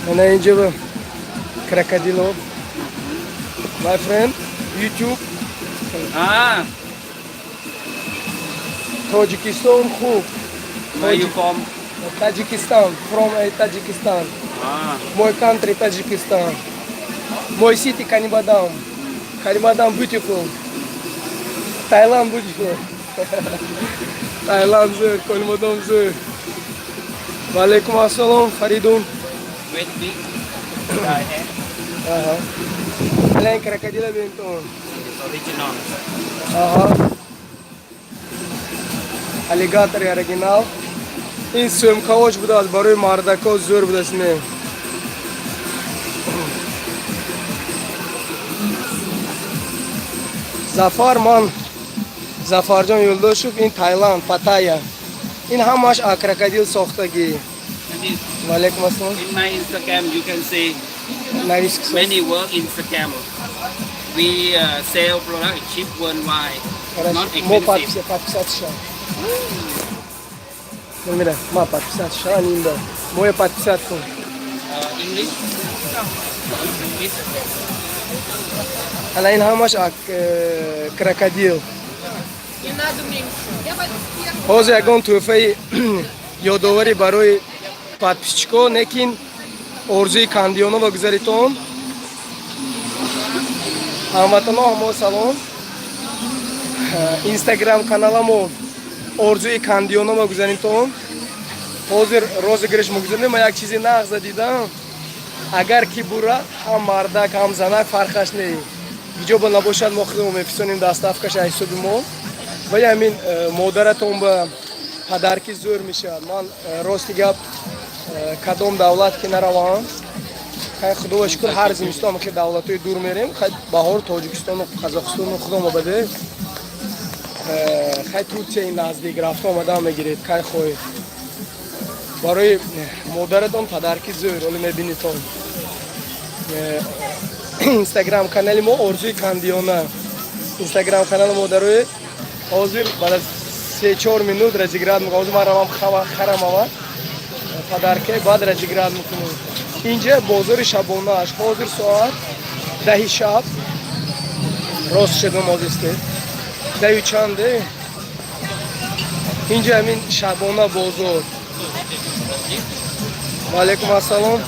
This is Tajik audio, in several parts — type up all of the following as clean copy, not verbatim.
Мана инҷа ба крокодило. My friend, YouTube. Ah, Тоҷикистон хуб. Where you from? Таджикистан, from Таджикистан. Ah, Мой country Таджикистан. Мой city Канибадам. Канибадам beautiful. Таиланд beautiful. Таиланд зӯр, Канибадам зӯр. Ва алейкум ассалом, Фаридун. Wait, big. Guy, eh? Аҳа. Ален крокодила бентон. It's original. Аҳа. Аллигатори оригинал. Ин сӯмкаош будааст, барои мардако зӯр будааст, не. Зафар, ман Зафарҷон Юлдошев, ин Таиланд, Паттайя. Ин ҳамааш а крокодил сохтагӣ. And this, Ва алейкум ассалом. In my Instagram, you can see Навис. Many work Instagram. We sell product cheap worldwide, not Мо expensive. Подписаться ша. Мира, ма подписаться ша, нинда. Моя подписать кун. English. English. Ана ин ҳамаш крокодил. Не надо меньше. Я пойду первую. Ҳозир ягон тӯҳфаи ёдоварӣ барои подписчико, некин орзуи Кандионова гузаритон. Ҳамватано, ҳамо салом. Инстаграм каналамо орзуи Кандионова гузаритон. Ҳозир розыгрыш мегузарем. Ман як чизи нағза дидам. Агар ки бурад, ҳам мардак, ҳам занак, фарқаш не, ҷо ба набошад, мо худмо мефисонем, доставкаш аз ҳисоби мо. Ва ҳамин модаратон ба падарки зӯр мешавад. Ман рости гап, кадом давлат ки наравам, хай, худоба шукр, ҳар зимистон хе давлатҳои дур мерем, хай, баҳор Тоҷикистону Қазоқистону худом обаде, хай, Турсияи наздик рафта омадан мегиред, кай хоҳед. Барои модаратон падарки зӯр, оле мебинитон. Инстаграм канали мо орзуи Кандиона, инстаграм канали мо дароед. Ҳозир баъд аз 3-4 минут разыграть мекунам. Ҳозир ман равам харам ава падарке, баъд разыграть мекунем. Инҷа бозори шабонааш. Ҳозир соат 10-и шаб рост шудам, ҳозир 10-ю чанде. Инҷа ҳамин шабона бозор. Ва алейкум ассалом.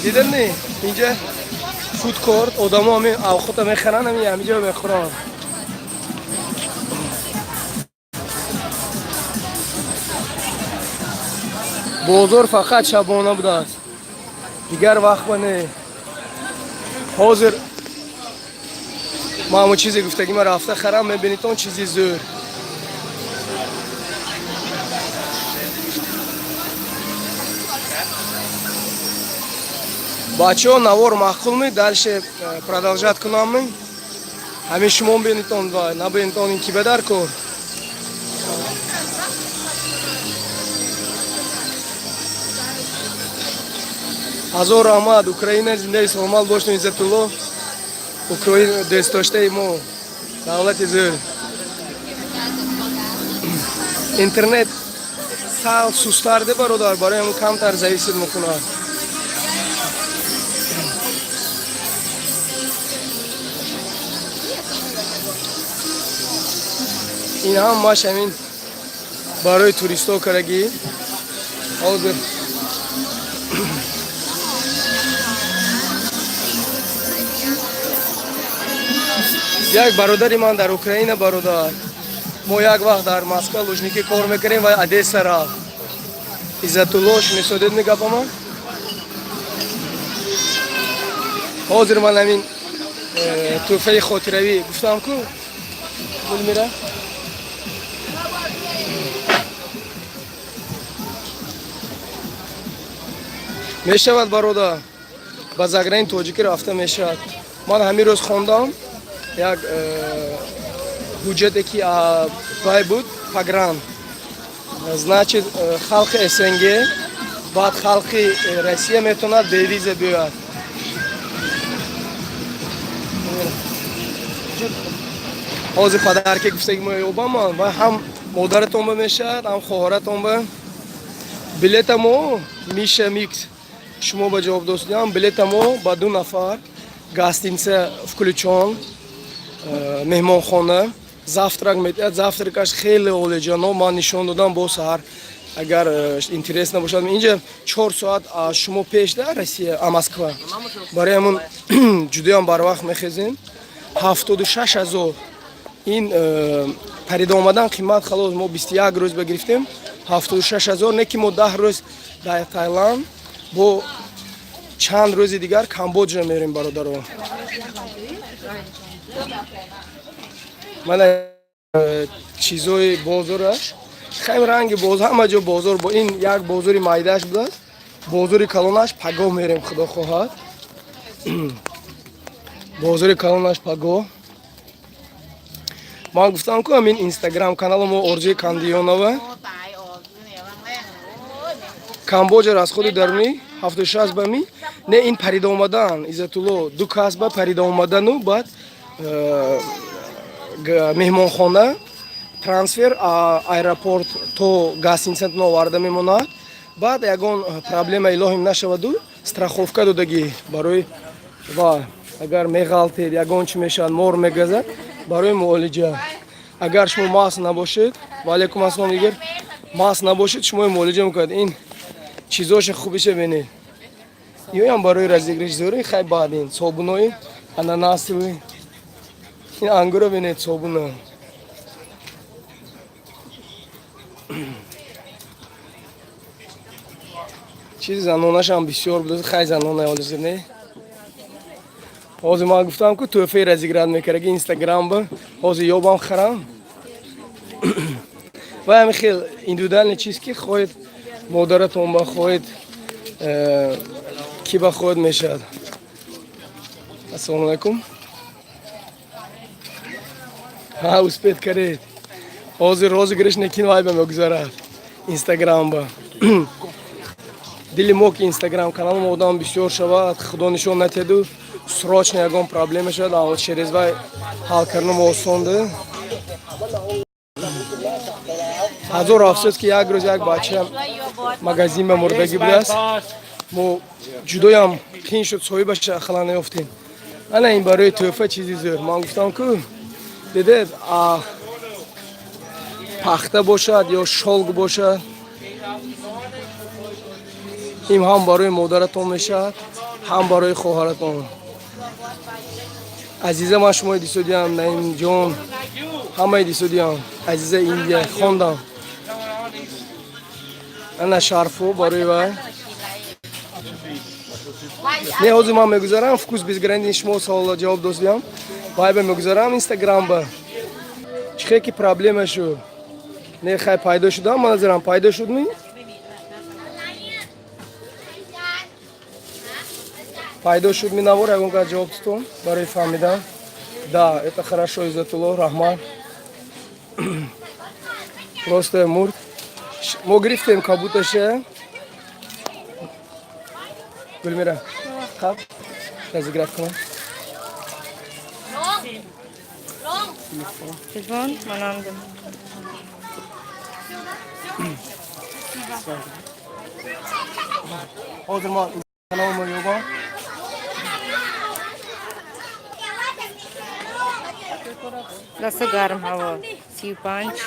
Дидани, инҷа фудкорт, одамо ҳамин авхота мехаранд, ҳамин ҳамиҷо мехӯранд. Бозор фақат шабона будааст, дигар вақт ба не. Ҳозир ман ҳамон чизе гуфтагӣ, ман рафта харам, мебинитон чизи зӯр. Бачаҳо, навор маъқулми? Дальше продолжать кунамми? Ҳамин шумо бинитон ва набинитон, ин ки ба дар кор. Ҳазор раҳмат. Украина зиндаи саломат бошед. Иззатулло, Украина дӯстдоштаи мо, давлати зӯр. Интернет сал сустарде, бародар, барои ҳамн камтар зависит мекунад. Ин ҳамаш ҳамин барои туристҳо карагӣ. Ҳозир як бародари ман дар Украина, бародар, мо як вақт дар Москва Лужники кор мекардем ва Одесса рафт. Иззатулло, шиносодед мегапама. Ҳозир ман ҳамин тӯҳфаи хотиравӣ гуфтам ку пул мера. Мешавад, бародар, ба заграни тоҷикӣ рафта мешавад. Ман ҳамин рӯз хондам як ҳуҷҷате ки вай буд, погран, значит, халқи СНГ, баъд халқи Россия метавонад бевиза биёяд. Ҳозир падарке гуфтаги мо ёбам ман ва ҳам модаратон ба мешавад, ҳам хоҳаратон ба. Билетамо Миша Микс шумо ба ҷавоб достиам. Билетамо ба ду нафар, гостиница включён, меҳмонхона, завтрак метиҳад. Завтракаш хеле олиҷаноб, ман нишон додам бо саҳар. Агар интерес набошад, инҷа 4 соат аз шумо пеш да Россия, а Москва. Барои ҳамун ҷудоям барвақт мехезем. 76 000 ин парида омадан қимат. Халос, мо 21 рӯз ба гирифтем, 76 000. Не ки мо 10 рӯз дар Таиланд, бо чанд рӯзи дигар Камбоджа мерем, бародаро. Мана чизои бозораш, хеле ранги бозор, ҳама ҷо бозор. Бо ин як бозори майдааш будааст, бозори калонаш пагоҳ мерем, худо хоҳад, бозори калонаш пагоҳ. Ман гуфтам ку, ҳамин Инстаграм канали мо Орзуи Кандиёнова. Камбоҷа расходи дарунӣ 76 ба ми. Не, ин парида омадан, Иззатулло, ду кас ба парида омадану баъд меҳмонхона, трансфер аэропорт то гостиница оварда мемонад. Баъд ягон проблема, илоҳим, нашаваду, страховка додагӣ барои ва агар меғалтед, ягон чи мешавад, мор мегазад, барои муолиҷа. Агар шумо маст набошед, ваалайкум ассалом, дигар маст набошед, шумо муолиҷа мекунад. Ин чизоша хубиша бинед, ёям барои разыгрыш зори. Хай, баъд ин собунои ананасовый, ин ангура бинед, собуна. Чизи занонашам бисёр буд. Хай, занона ҳозир не. Ҳозир ман гуфтам ку, тӯҳфаи разыграть мекардаги Инстаграм ба, ҳозир ёбам, харам. Ва ҳами хел индивидуальный чиз, ки хоҳед модаратон ба, хоҳед ки ба хоҳед, мешавад. Ассалому алайкум. Ҳа, успеть каред. Ҳозир розыгрыш некин вай ба мегузарад Инстаграм ба. Дили мо ки Инстаграм каналмо одам бисёр шавад, худо нишон натеду, срочно ягон проблема шавад, а через вай ҳал кардану осонда. Ҳазор афсӯс, ки як рӯз як бача магазин ба мурдагӣ будааст, мо ҷудоям қин шуд, соҳибаша ахла наёфтем. Ана ин барои тӯҳфа чизи зӯр. Ман гуфтам ку, дидед, пахта бошад ё шёлк бошад, ин ҳам барои модаратон мешавад, ҳам барои хоҳаратон. Азиза, ман шумои дисодиам. Наимҷон, ҳамаи дисодиам. Азиза, Индия хондам. Ана шарфу барои вай. Не, ҳозир ман мегузарам «Вкус без границ». Шумо савола ҷавоб додиам, вайба мегузарам Инстаграм ба. Чӣ хел ки проблема шуд? Не, хай, пайдо шудам, ман назарам пайдо шудми, пайдо шуд ми навор. Ягон кас ҷавоб тутон барои фаҳмидан. Да, это хорошо, Иззатулло, раҳмат. Просто мурд. Мо гирифтем кабуташа. Гулмира, қаб разыграть кунам. Телефон манамдим. Ҳозир ман каналмо ёбам. Раса гарм ҳаво. 35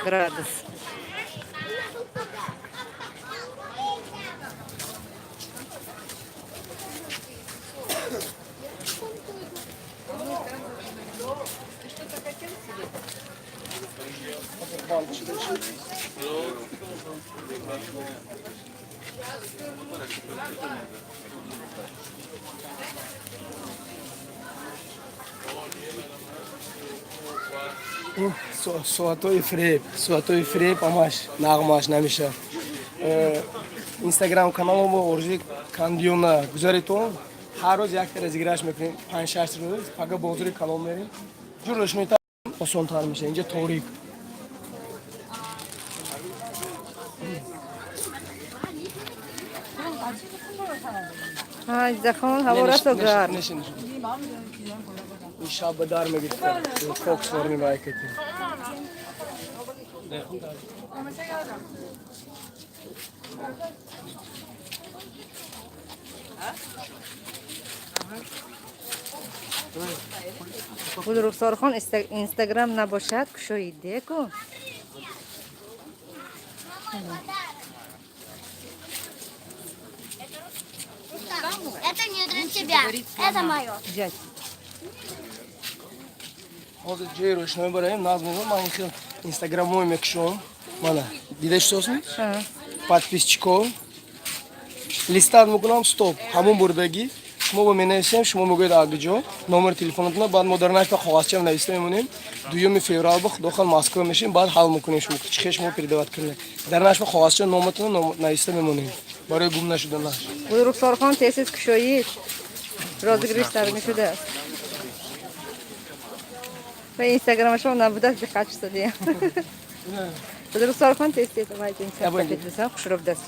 градус. Ин соатҳои фиреб, соатҳои фиреб, ҳамаш нағмаш намешавад. Инстаграм каналомо Орзуи Кандиёна гузаритон, ҳар рӯз якта разыгрыш мекунем, 5-6 рӯз. Пага бозори калон мерем, ҷур рӯшноита осонтар мешавад, инҷа торик. Ҳа, Иззахон, ҳаво расо гарм. Ин шаб ба дар мегирифта, кокс форми вайкати. Гулрухсорхон, Инстаграм набошад, кушоидеку. Это не для тебя, это мое. Взять. Ҳозир ҷои рӯшноӣ бароем, назм мегӯям, ман хел инстаграмҳое мекушом. Мана, дида шудосми? Подписчико листать мекунам, стоп, ҳамон бурдагӣ. Шумо ба менависем, шумо мегӯед агиҷо номери телефонатона, баъд мо дар нашта коғазчаам нависта мемонем. 2 феврал ба худохал Москва мешем, баъд ҳал мекунем, шумо чӣ хел шумо передавать кунед. Дар нашта коғазча номатона нависта мемонем барои гум нашуданаш. Гулрухсорхон, тез кушоид. Розыгрыш сар мешудааст. Ва инстаграмашон набудааст, диққат шудадиям. Гулрухсорхон, тез тез вай инстаграм хушрӯ будаст.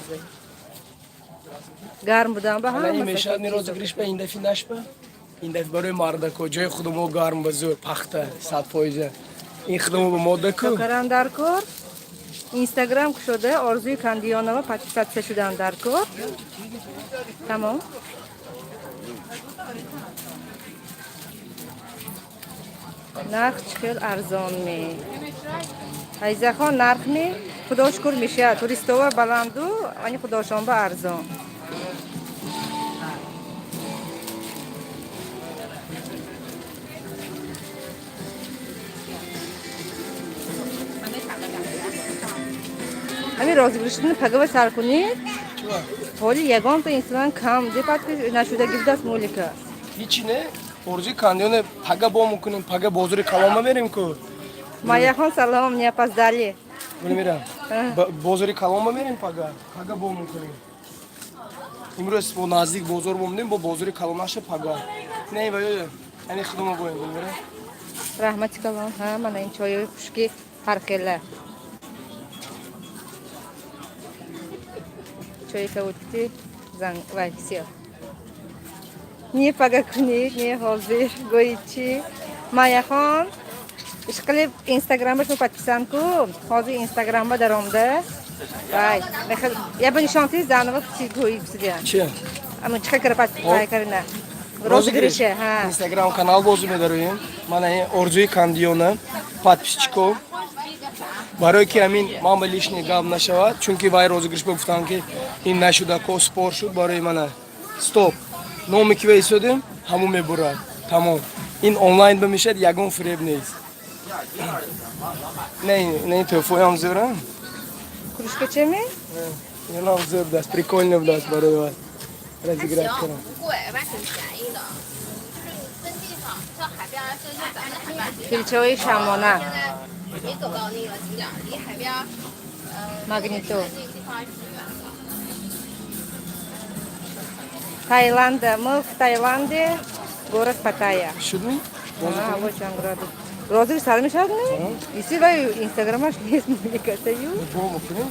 Гарм будам ба ҳама. Ҳама. Мешавад ми розыгрыш ба ин дафи нашба? Ин дафи барои мардако, ҷои худамо гарм ба зӯр, пахта, 100%. Ин худамо ба модаку. Каран дар кор. Инстаграм кушода, Орзуи Кандиёнова подписаться шудан дар кор. Тамом. Нарх чӣ хел арзон ме. Айзахон, нарх ме? Худо шукр, мешавад. Туристова баланду, ани худошонба арзон. Ҳамин розыгрышни пагава сар кунед. Ҳоли ягонта инсон кам депат нашудагӣ будааст молика. Ҳичи не, Орзуи Кандиёне пага бо мекунем, пага бозори калома мерем ку. Маяхон, салом, не опоздали. Гулмира, бозори калома мерем пага, пага бо мекунем. Имрӯз бо наздик бозор бомдем, бо бозори каломаша пага. Не, ва яъне худомо боем, Гулмира. Раҳмати калон. Ҳа, мана ин чойои хушки ҳархела. Чои кавути занг вай всё. Не пага кунед, не ҳозир, гӯи чӣ? Маяхон, ишқилиб инстаграмашро подписан ку. Ҳозир инстаграмба даромда. Вай, я ба нишонти занова чи гӯи гуфтидиан. Чи? Ама чӣ кара подписан карина? Розыгрыше, ҳа. Инстаграм канал бозу медароем. Мана ин Орзуи Кандиёна, подписчико. Барои ки ҳамин ман ба лишний гап нашавад, чунки вай розыгрыш ба гуфтам ки ин нашуда ко спор шуд барои мана. Стоп. Номи ки вайсодем, ҳамон мебурад. Тамом. Ин онлайн ба мешавад, ягон фиреб нест. Не, не, тӯҳфоям зӯрам. Кружка чеми? Инам зӯр даст, прикольно даст барои вас. Разыграть кунам. 不贵，外挺便宜的，就是你分地方，像海边儿，就像咱们海边儿， Филчаҳои шамона. 现在没走到那个景点儿，离海边儿， Магнито. 那个地方还挺远的。 Таиланда. Мы в Таиланде, город Паттайя. Шудми? А, вот чанд градус. Розыгрыш сар мешавад не? Иси вай инстаграмаш нест муликатаю. Бо мекунем.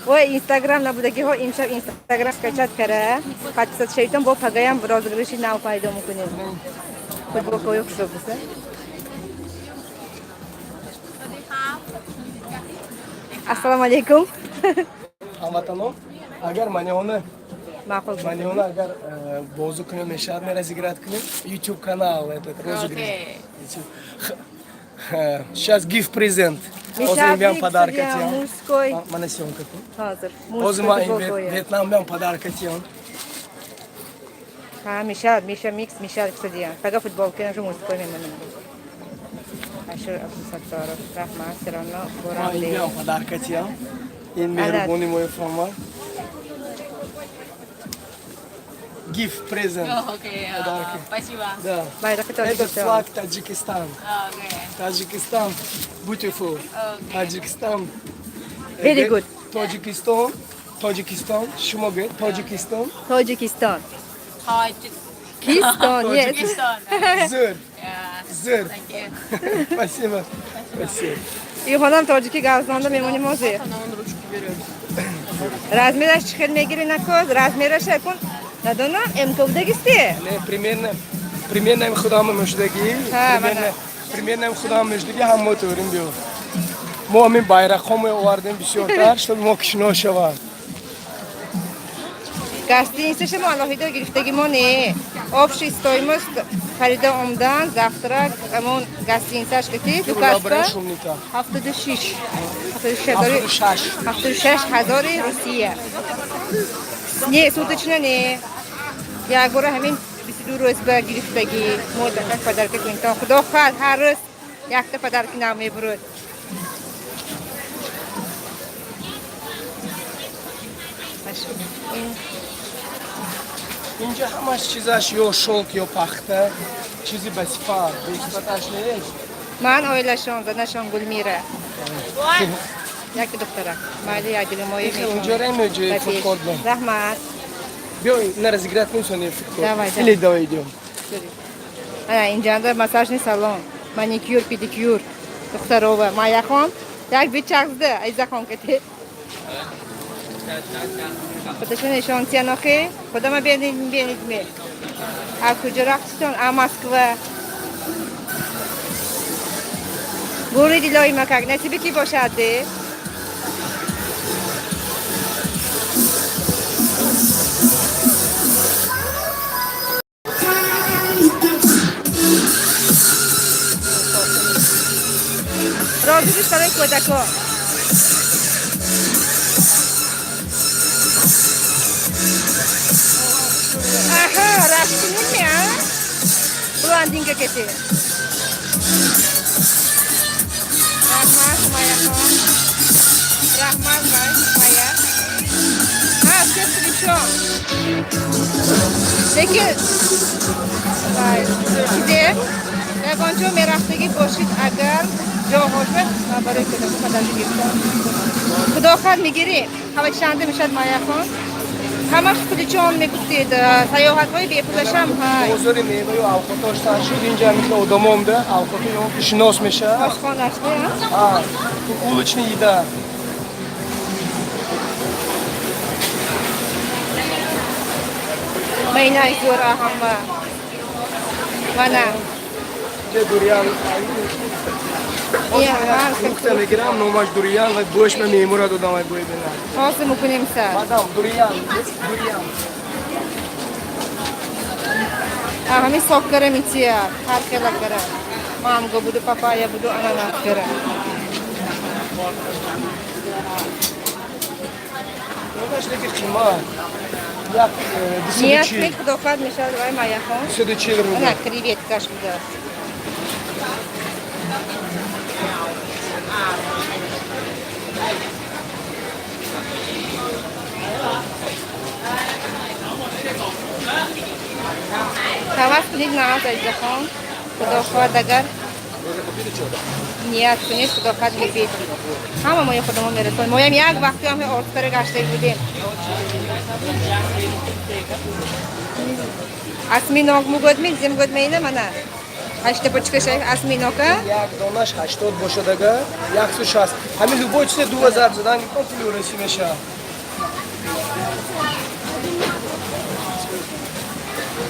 Ой, инстаграм набудагиҳо имшаб инстаграм скачать кара. Подписать шавитон, бо пагаям розыгрыши нав пайдо мекунем. Футболкаҳои хушрӯ буса. Ассалому алайкум. Ҳамватанон, агар манеона Маъқул. манеона агар бозу кунем мешавад, ме разыграть кунем YouTube канал этот розыгрыш. Сейчас gift present. Ҳозир ин биям подарка тиям. Мужской. Мана съёмка кун. Ҳозир. Ҳозир ман ин Вьетнам биям подарка тиям. Ҳа, мешавад, меша микс мешавад кисадиям. Пага футболка мужской мемонем. Ашур Абдусатторов, раҳмат, всё равно Ман ин боранде. биям подарка тиям. Ин меҳрубони мои фама. Gift present. Окей, Подарки. спасибо. Да. Байрақи Этот Тоҷикистон. флаг Таджикистан. Окей. Таджикистан. Beautiful. Таджикистан. Very good. Тоҷикистон. Тоҷикистон. Шумо гӯед Тоҷикистон. Тоҷикистон. Таджик. Кистон, yes. Зӯр. Yeah. Зӯр. Thank you. Спасибо. Спасибо. Иҳонам тоҷикӣ гавзонда мемонем ҳозир. Размераш чӣ хел мегири накоз? Размераш акун надонам, МК будагисти? Не, примерно примерно худам мешудагӣ. Ҳа, Примерно примерно худам мешудагӣ, ҳама турим биё. Мо ҳамин байрақҳо меовардем бисёртар, чтобы мо кишно шавад. Гостиница мо алоҳида гирифтаги мо не. Общий стоимость харида омдан, завтрак, ҳамон гостиницаш ки ду касба 76. 76 ҳазори Русия. Не, суточно не. Як бора ҳамин 22 рӯз ба гирифтагӣ. Мо дакак подарка кунем. То Худо хоҳад, ҳар рӯз якта подарки нав мебурад. Инҷа ҳамаш чизаш ё шелк, ё пахта, чизи ба сифат, бесифаташ нест. Ман оилашон, занашон Гулмира. Як духтарак. Майли ядилимои. Унҷо ремеҷои фудкорт. Раҳмат. Биё, на разыграть кунем, сони фудкорт. Давай. Или давай идем. Ана инҷанда массажный салон, маникюр, педикюр. Духтарова, Майяхон, як бичақзда, Айзахон кати. Худашон нишон тиянохи, худама бенид бенид ме. А куҷо рафтитон? А Москва. Бури дилои макак, насиби ки бошад де? Розыгрыш барои кӯдако. Аҳа, рашкунем а? Блондинка кете. Раҳмат, Майяхон. Раҳмат, Майя. А, все включен. Лекин чизе ягон ҷо мерафтагӣ бошид, агар ҷоҳошба барои кӯдако подарка гирифтам. Худо хоҳад, мегирем. Ҳавачшанда мешавад, Майяхон. Ҳамаш включен мегуфтед, саёҳатҳои бепулашам ҳай. Бозори меваю авқотош сар шуд. Инҷа мисл одамо омда, авқоти шинос мешавад. Ошхонаш не? Уличный еда. Майнай зӯра ҳама. Мана. Дуриан. Фрукта мегирам, номаш дуриан ва бӯш ма мемура додам ай бӯи бина. Ҳозир мекунем са. Мадам, дуриан, дуриан. Ҳамин сок кара мития, ҳар хела кара. Манго буду, папайя буду, ананас кара. Номаш леки қимат. Як Ният кунед, Худо хоҳад, мешавад вай, Майяхон. 240 рубл. Ана креветкаш будааст. Ҳавас кунед нағаз, Азизахон. Худо хоҳад, агар ният кунед, Худо хоҳад, мебед. Ҳама мои худамо мерасонем. Моям як вақти ҳам орзу гашта будем. Осьминог мугӯд ми, зем гӯд меина мана. Ҳашта почка шай осьминока. Як донаш 80 бошад агар, 160. Ҳамин любой чизе ду зарб задан гирифтам, пули русӣ мешавад.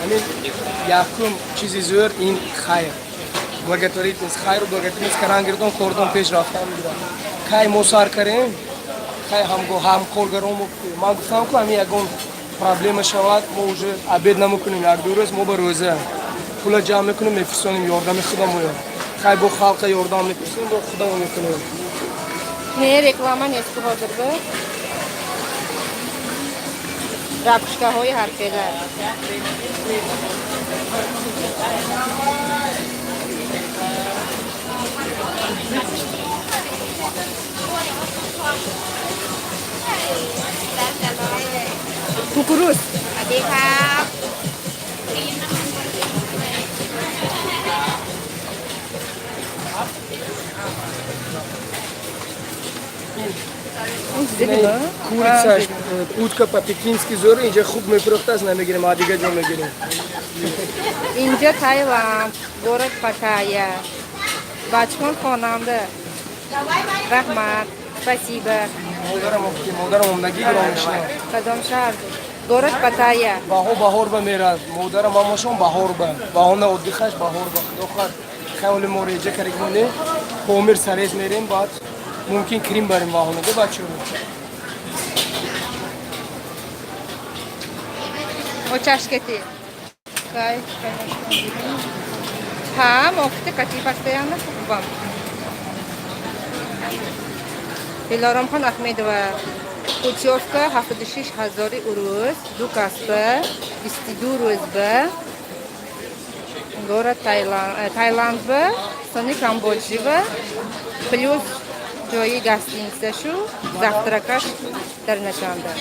Ҳамин якум чизи зӯр ин хайр. Благотворительность, хайру благотворительность каран гирдон, кордон пеш рафтан мегирад. Кай мо сар карем, кай ҳамкоргарон, ман гуфтам ку ҳамин ягон проблема шавад, мо уже обед намекунем, як ду рӯз мо ба рӯза. Пула ҷамъ мекунем, мефирсонем ёрдами худамоё. Хай бо халқа ёрдам мепурсем, бо худамо мекунем. Не, реклама нест ку ҳозир б. Ракушкаҳои ҳархела. Кукуруз. สวัสดีครับ Курицаш, утка по-пекински зӯр, инҷа хуб мефурӯхтааст, намегирем, а дигар ҷо мегирем. Инҷа Таиланд, город Паттайя. Бачхон хонанда. Раҳмат, спасибо. Модарам модарам омдагӣ гиром мешинад. Кадом шаҳр? Город Паттайя. Баҳо баҳор ба мерад. Модарам ҳамашон баҳор ба. Баҳона отдыхаш баҳор ба. Худо хоҳад, хаёли мо реҷа карегмоне. Помир сарез мерем, баъд Мумкин Крим барем ваҳонаде, бачаҳо. О чашкети. Кайф, конечно. Ҳа, мокти кати постоянно хубам. Дилоромхон Ахмедова, путёвка 76 ҳазори урус, ду касба, 22 рӯз ба город Таиланд ба, сони Камбоджи ба, плюс ҷои гостиница шу, завтрак аш дар нашанда.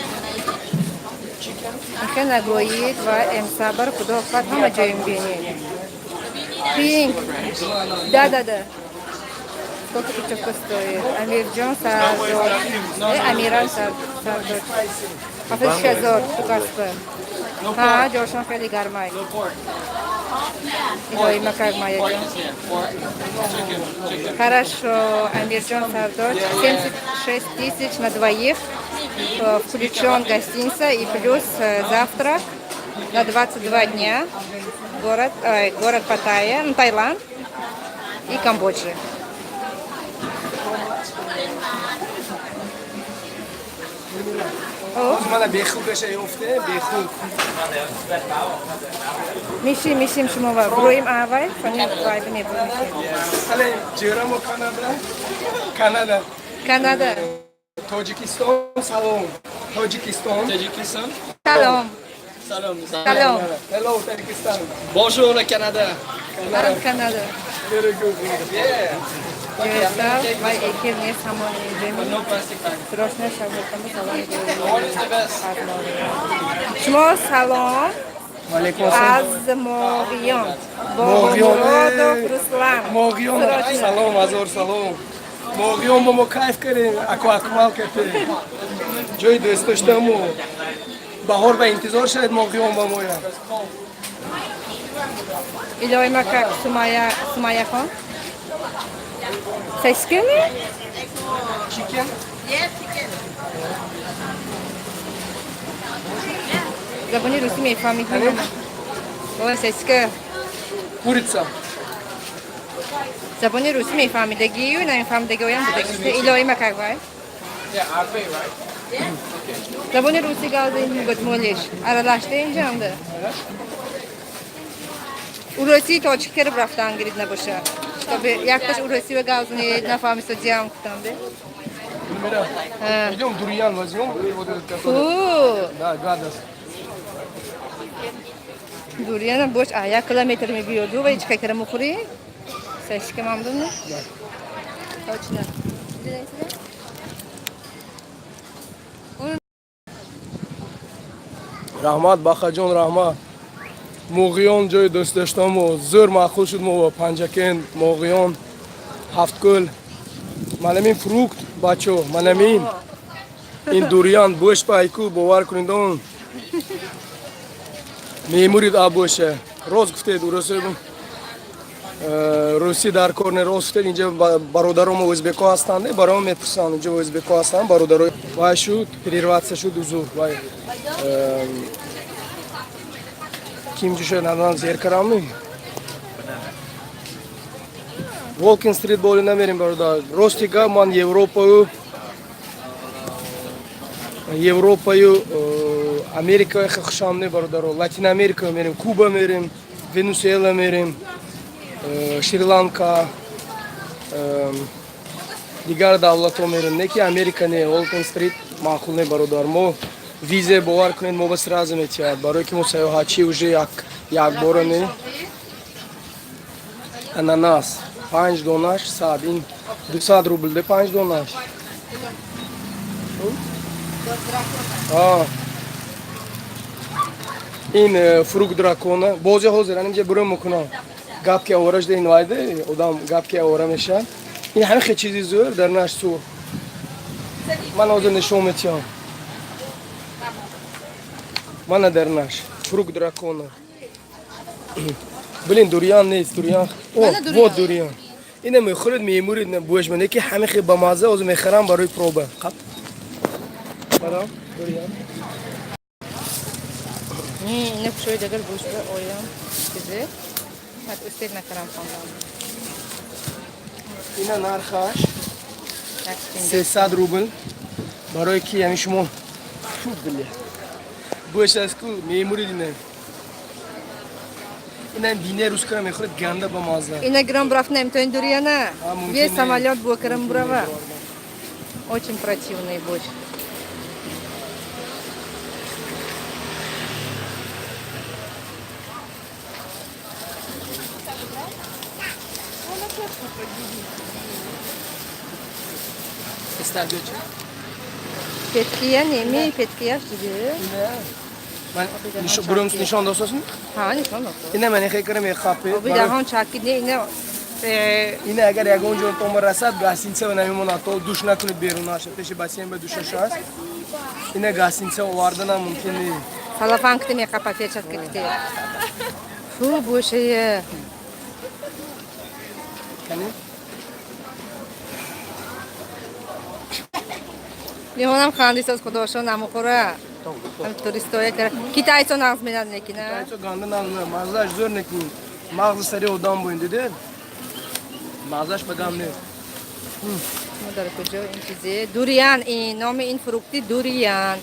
Ихе нагӯед ва эмсабар, худо хоҳад, ҳама ҷоим бинед. Пинк. Да, да, да. Сколько путевка стоит? Амирҷон Сардор. Амиран Сардор. 76 ҳазор ду касба. Ҳа, ҷошон хеле гармай. Илоҳи макак, Майяҷон. Хорошо, Амирджон Сардор, 76 тысяч на двоих, включен гостиница и плюс завтрак на 22 дня, город Паттайя, ну, Таиланд и Камбоджа. О, Мана бехукаша ёфте, бехук. Мишим, мишим шумо ва броим авай, фани вай мебурем. Салем, ҷирамо Канада. Канада. Канада. Тоҷикистон, салом. Тоҷикистон. Tajikistan. Салом. Salom. Салом. Hello, Tajikistan. Bonjour le Canada. Салом, Канада. Very good. Yeah. Ҷоястав вай экир нест, ҳамон инҷами. No plastic bag. Срочно шабакама салом. What is the best? Шумо салом. Валейкум ассалом. Аз Моғиён. Моғиён, Бобомуродов Руслан. Моғиён, Срочно. салом, ҳазор салом. Моғиён бо мо кайф кардем, аку акмал кардем. Ҷои дӯст доштаму. Баҳор ба интизор шавед Моғиён ба моя. Илоҳи макак, Сумая, Сумаяхон. Сосисками? Chicken? Yes, chicken. Забони русӣ мефаҳмед? Ой, сосиска. Курица. Забони русӣ мефаҳмидагию намефаҳмидагиоям будагӣ. Илоҳи макак вай. Yeah, halfway, right? Забони русӣ гавза мугатмолиш. Аралашта инҷамда. Урусӣ тоҷик кериб рафтан гирид набоша. Чтобы якташ урусӣ гавзани нафаҳмиста диям кутам бе. Мира, идем дуриан возьмем. Вот этот, Фу. который. Да, гадость. Дуриана бош, а 1 километр мебиёду ва ҳеҷ какара мухӯрӣ? Сосиска мамдуни? Точно. Раҳмат, Бахаҷон, раҳмат. Муғиён ҷои дӯст доштаму зӯр маъқул шуд мо Панҷакент, Моғиён, Ҳафткӯл. Манамин фрукт, бачо, манамин. Ин дуриан бӯш пайку, бовар кунед он. Мемурид абӯша. Рост гуфтед, урусӣ русӣ дар кор не, рост гуфтед, инҷа бародаромо ӯзбеко ҳастанд, барои мепурсанд, инҷа ӯзбеко ҳастанд, бародаро. Вай шуд, прерваться шуд, узур. Вай ким ҷуша надан зер карамни? Walking Street боли намерим, бародар. Рости гап, ман Европаю Америка хушам не, бародаро. Латин Америка мерим, Куба мерим, Венесуэла мерим, Шри-Ланка, дигар давлатҳо мерим. Не ки Америка не, Walking Street маъқул не, бародар. Мо визе, бовар кунед, мо ба сразу метиҳад, барое ки мо саёҳатчӣ уже як якбора не. Ананас панҷ донаш 100, ин 200 рубл де панҷ донаш. А. Ин фрукт дракона бозе ҳозир анинҷа бурум мекунам. Гап ки овара шуда, ин вайде одам гап ки овара мешавад. Ин ҳамин хел чизи зӯр дар наш сур. Ман ҳозир нишон метиҳам. Мана дар наш фрукт дракона. Блин, дуриан нест, дуриан. О, Мана дуриан. вот дуриан. Ина мехӯред, мемуред, бӯш мане ки ҳамин хел ба мазза, ҳозир мехарам барои проба. Қап. Мана дуриан. Ина кушои дагар буш ба оям чизе. Мат устед накарам хондам. Ина нархаш. 300 рубл. Барое ки яъни шумо, фу, бля, бош аст ку мемурид. Инам, инам дине русскара мехӯрад, ганда ба мазза. Ина гиром бурафт наметавонӣ дурияна. А, мумкин Весь не. самолет бо кирам бурава. Очень противный бош. Истар биё, чи? Петкия неми, петкияш диди. Ман бурум нишон дососм. Ҳа, нишон дод. Ина ман хе кара мехапе. Оби даҳон чакид не ина Ина агар ягон ҷо тома расад, гостиница ба намемонад, то душ накунед берун наша. Пеши бассейн ба душаш аст. Ина гостиница оварданам мумкин не. Салафан кити мехапа, перчатка кити. Фу, бошае. Кани? Меҳмонам хандисоз, худошо намухӯра. Туристоя кара. Китайцо нағз менад некина. Китайцо ганда нағз, маззаш зӯр некун. Мағзи сари одам буин, диде? Маззаш ба гам не. Мо дар куҷо ин чизе? Дуриан, ин номи ин фрукти дуриан.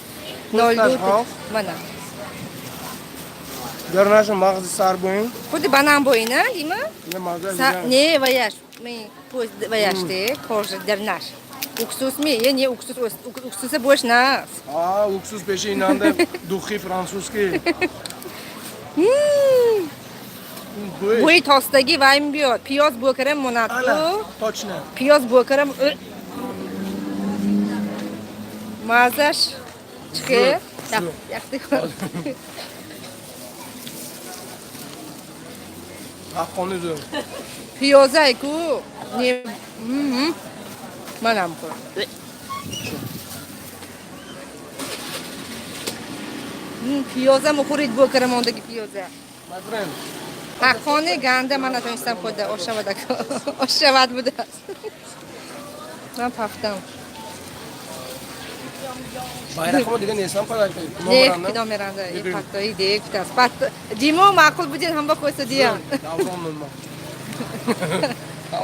Нол Пӯсташ ду ҳа? Мана. Гарнаша мағзи сар буин. Худи банан бо ина, дима? Ина маззаш. Не, ваяш. Ми пӯст ваяште, кожа дарнаш. Уксус ми, е не уксус, уксуса бош на. А, уксус пеши инанда духи французский. Бӯй. Бӯи тостагӣ вай мебиёд. Пиёз бӯ карам монад Ана, ку. точно. Пиёз бӯ карам. Мазаш чихе? Зӯр, зӯр. Яхти хӯр. Ҳаққони зӯр. Пиёзай ку. Не. Манам хӯр. Пиёза мухӯрид, бӯ карам мондаги пиёза. Мазрен. Ҳаққони ганда ман натонистам хӯрда, ошавад ошавад будааст. Ман пафтам. Байрақҳо дига нестам падар. Не, ки номеранда паттои де гуфтааст. Пат димо маъқул будин ҳам ба хӯса диям. Даврон ман.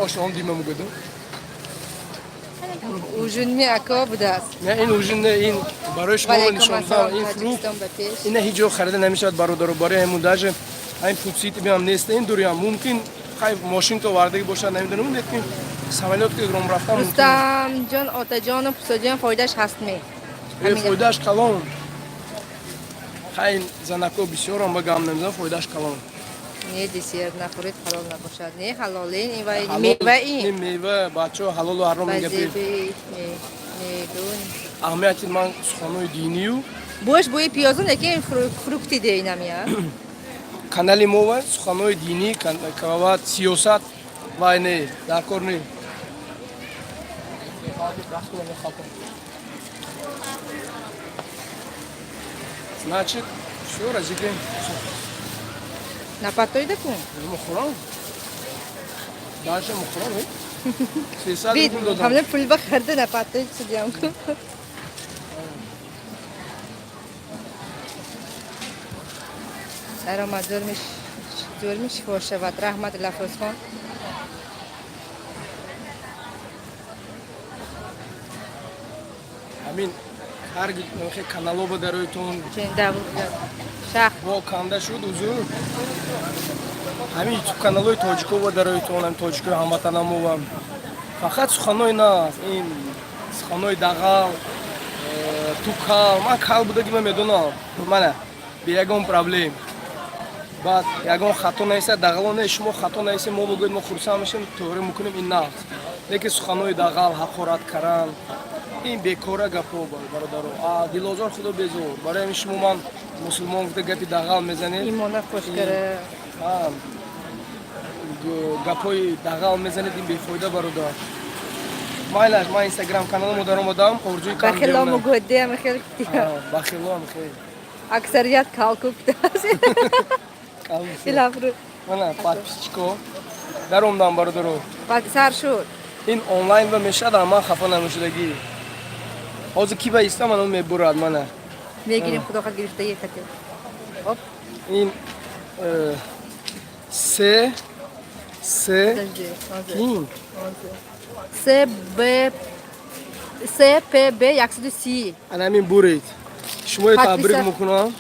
Ошон дима мугуду. Ужин ми ако будааст. Не, ин ужин не, ин барои шумо Валейкум нишон ассалом, додам, ин фрукт. Тоҷикистон ба пеш. Ина ҳеҷ ҷо харида намешавад, бародаро, барои ҳамун даже ҳамин фудсити биам нест, ин дуриам мумкин хай мошин то овардагӣ бошад, намедонам, лекин самолёт ки гром рафтан мумкин. Рустамҷон, отаҷону пусаҷон, фоидааш ҳаст ме? Э, фоидааш калон. Хай, занако бисёрам ба гам намезанам, фоидааш калон. Не, десерт нахӯред, ҳалол набошад. Не, ҳалолин ин вай Ҳалол- мева ин ин. мева, бачаҳо, ҳалолу ҳаром Ба гапи. зеби медун. Аҳамияти ман суханои динию Бош бӯи пиёзу лекин фрукти де инамия. Канали мо ва суханои динӣ ва сиёсат вай не, дар кор не. Значит, всё, разиграем. Напаттоида ку? Мухӯрам. Дальше мухӯрам, э? 300 Бид рубл додам. ҳамла пул ба харда напаттоид судиям ку. Даромад зӯрми шифо шавад. Раҳмат, Лафрӯзхон. Ҳамин ҳар канало ба дароитон Шах. Во канда шуд, узур. Ҳамин ютуб каналҳои тоҷико ба дароитон, ҳамин тоҷикои ҳамватанамова фақат суханои нав, ин суханои дағал, ту кал, ман кал будаги ман медонам, мана бе ягон проблем. Баъд ягон хато наиса, дағало не, шумо хато наисе, мо бигӯед, мо хурсанд мешем, тӯғри мекунем, ин нағз. Лекин суханои дағал, ҳақорат каран, ин бекора гапҳо, бародаро. А дилозор худо безор. Барои ҳамин шумо ман мусулмон гуфта гапи дағал мезанед. Имона хушкара. А, гапҳои дағал мезанед, ин бефоида, бародар. Майлаш, ман инстаграм каналамо даромадам, орзуи Бахило мугӯдеам хел. Бахилоам хел. Аксарият калку кутааст. Дилафрӯз. Мана подписчико даромдам, бародаро. Баъд сар шуд. Ин онлайн ба мешавад, ман хафа намешудагӣ. Ҳозир ки ба истам, ман мебурад мана. Мегирем, худо хоҳад, гирифта ехатем. Оп. Ин се се Подожди. Ҳозир. кин. Ҳозир. С Б СПБ 130. Анамин буред. Шумои табрик Подписа- мекунам.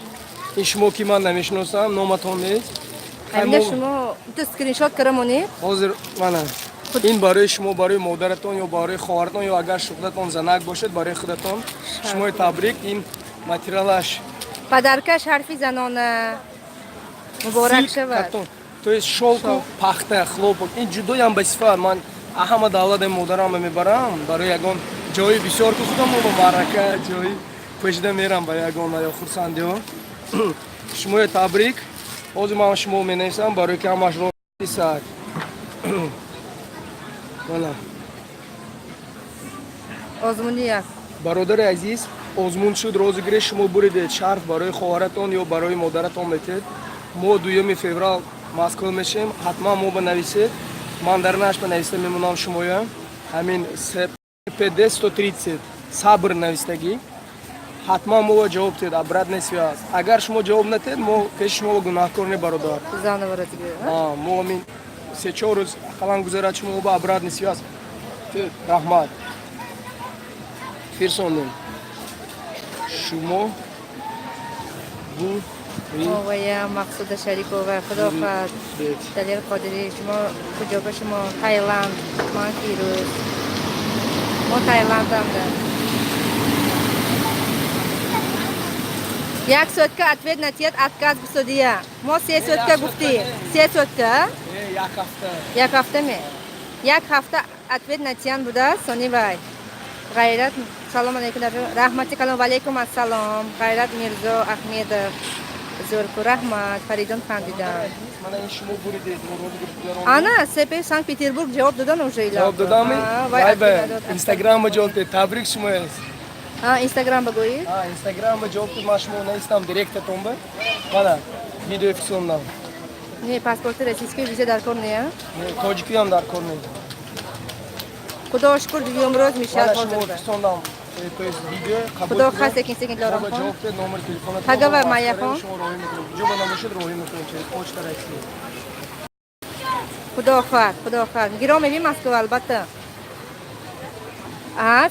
Ин шумо ки ман намешиносам, номатон нест. Ҳамина шумо ту скриншот карамонед. Ҳозир мана ин барои шумо, барои модаратон ё барои хоҳаратон ё агар шуғлатон занак бошад, барои худатон. Шумои табрик, ин материалаш Подарка шарфи занона. Муборак silk шавад. Картон, то есть шёлку, пахта, хлопок. Ин ҷудоям ба сифат. Ман ҳама давлати модарам мебарам барои ягон ҷои бисёр ки худам ба маърака ҷои пӯшида мерам ба ягон ё хурсандиҳо. Шумои табрик. Ҳозир ман шумо менависам, барои ки ҳамаш саат мана. Озмуни як. Бародари азиз, озмун шуд, розыгрыш, шумо буридед. Шарф барои хоҳаратон ё барои модаратон метед. Мо 2 феврал Москва мешем, ҳатман мо ба нависед. Ман дар наш ба нависта мемонам шумоя. Ҳамин СПД 130 сабр навистагӣ. Ҳатман мо ба ҷавоб тед, обратная связь. Агар шумо ҷавоб натед, мо пеши шумо гунаҳкор не, бародар. Заново розыгрыш. А, мо ҳамин 3-4 рӯз ақаллан гузарад, шумо ба обратная связь тед. Раҳмат. Фирсондем. Шумо бу Овая Мақсуда Шарикова, худо хоҳад. Бед. Далер Қодирӣ, шумо куҷо ба шумо? Таиланд, ман Фирӯз. Мо Таиландам да. Як сутка ответ натият, отказ бисодия. Мо 3 сутка гуфтӣ. 3 сутка? Э, як ҳафта. Як ҳафта ме? Як ҳафта ответ натиян будааст, сони вай. Ғайрат, салом алейкум, раҳмати калом, валейкум ассалом. Ғайрат Мирзо Ахмедов. Зӯрку раҳмат, Фаридун хандидан. Мана ин шумо буридед, мо розыгрыш гузарондем. Ана, СП Санкт-Петербург ҷавоб додан уже ила. Ҷавоб додам? Вай Вай ба ответ надод. Инстаграм ба ҷавоб дед. Табрик шумо аст. А, Инстаграм багӯед? А, Инстаграм ба ҷавоб дед, ман шумо навистам директатон ба. Мана видео фирсондам. Не, паспорти российский, виза дар кор не, а? Не, тоҷикиам дар кор не. Худо шукр, дуюм рӯз мешавад Мана шумо ҳозир. фирсондам. То есть видео қабул Худо кунед. хаст секин секин Мо ба Лорахон. ҷавоб дед, номери телефонатон. Пагава мо Майяхон. шумо роҳӣ мекунем. Куҷо ба набошед, роҳӣ мекунем через почта Россия. Худо хоҳад, худо хоҳад. Гиро меби Москва албатта. А,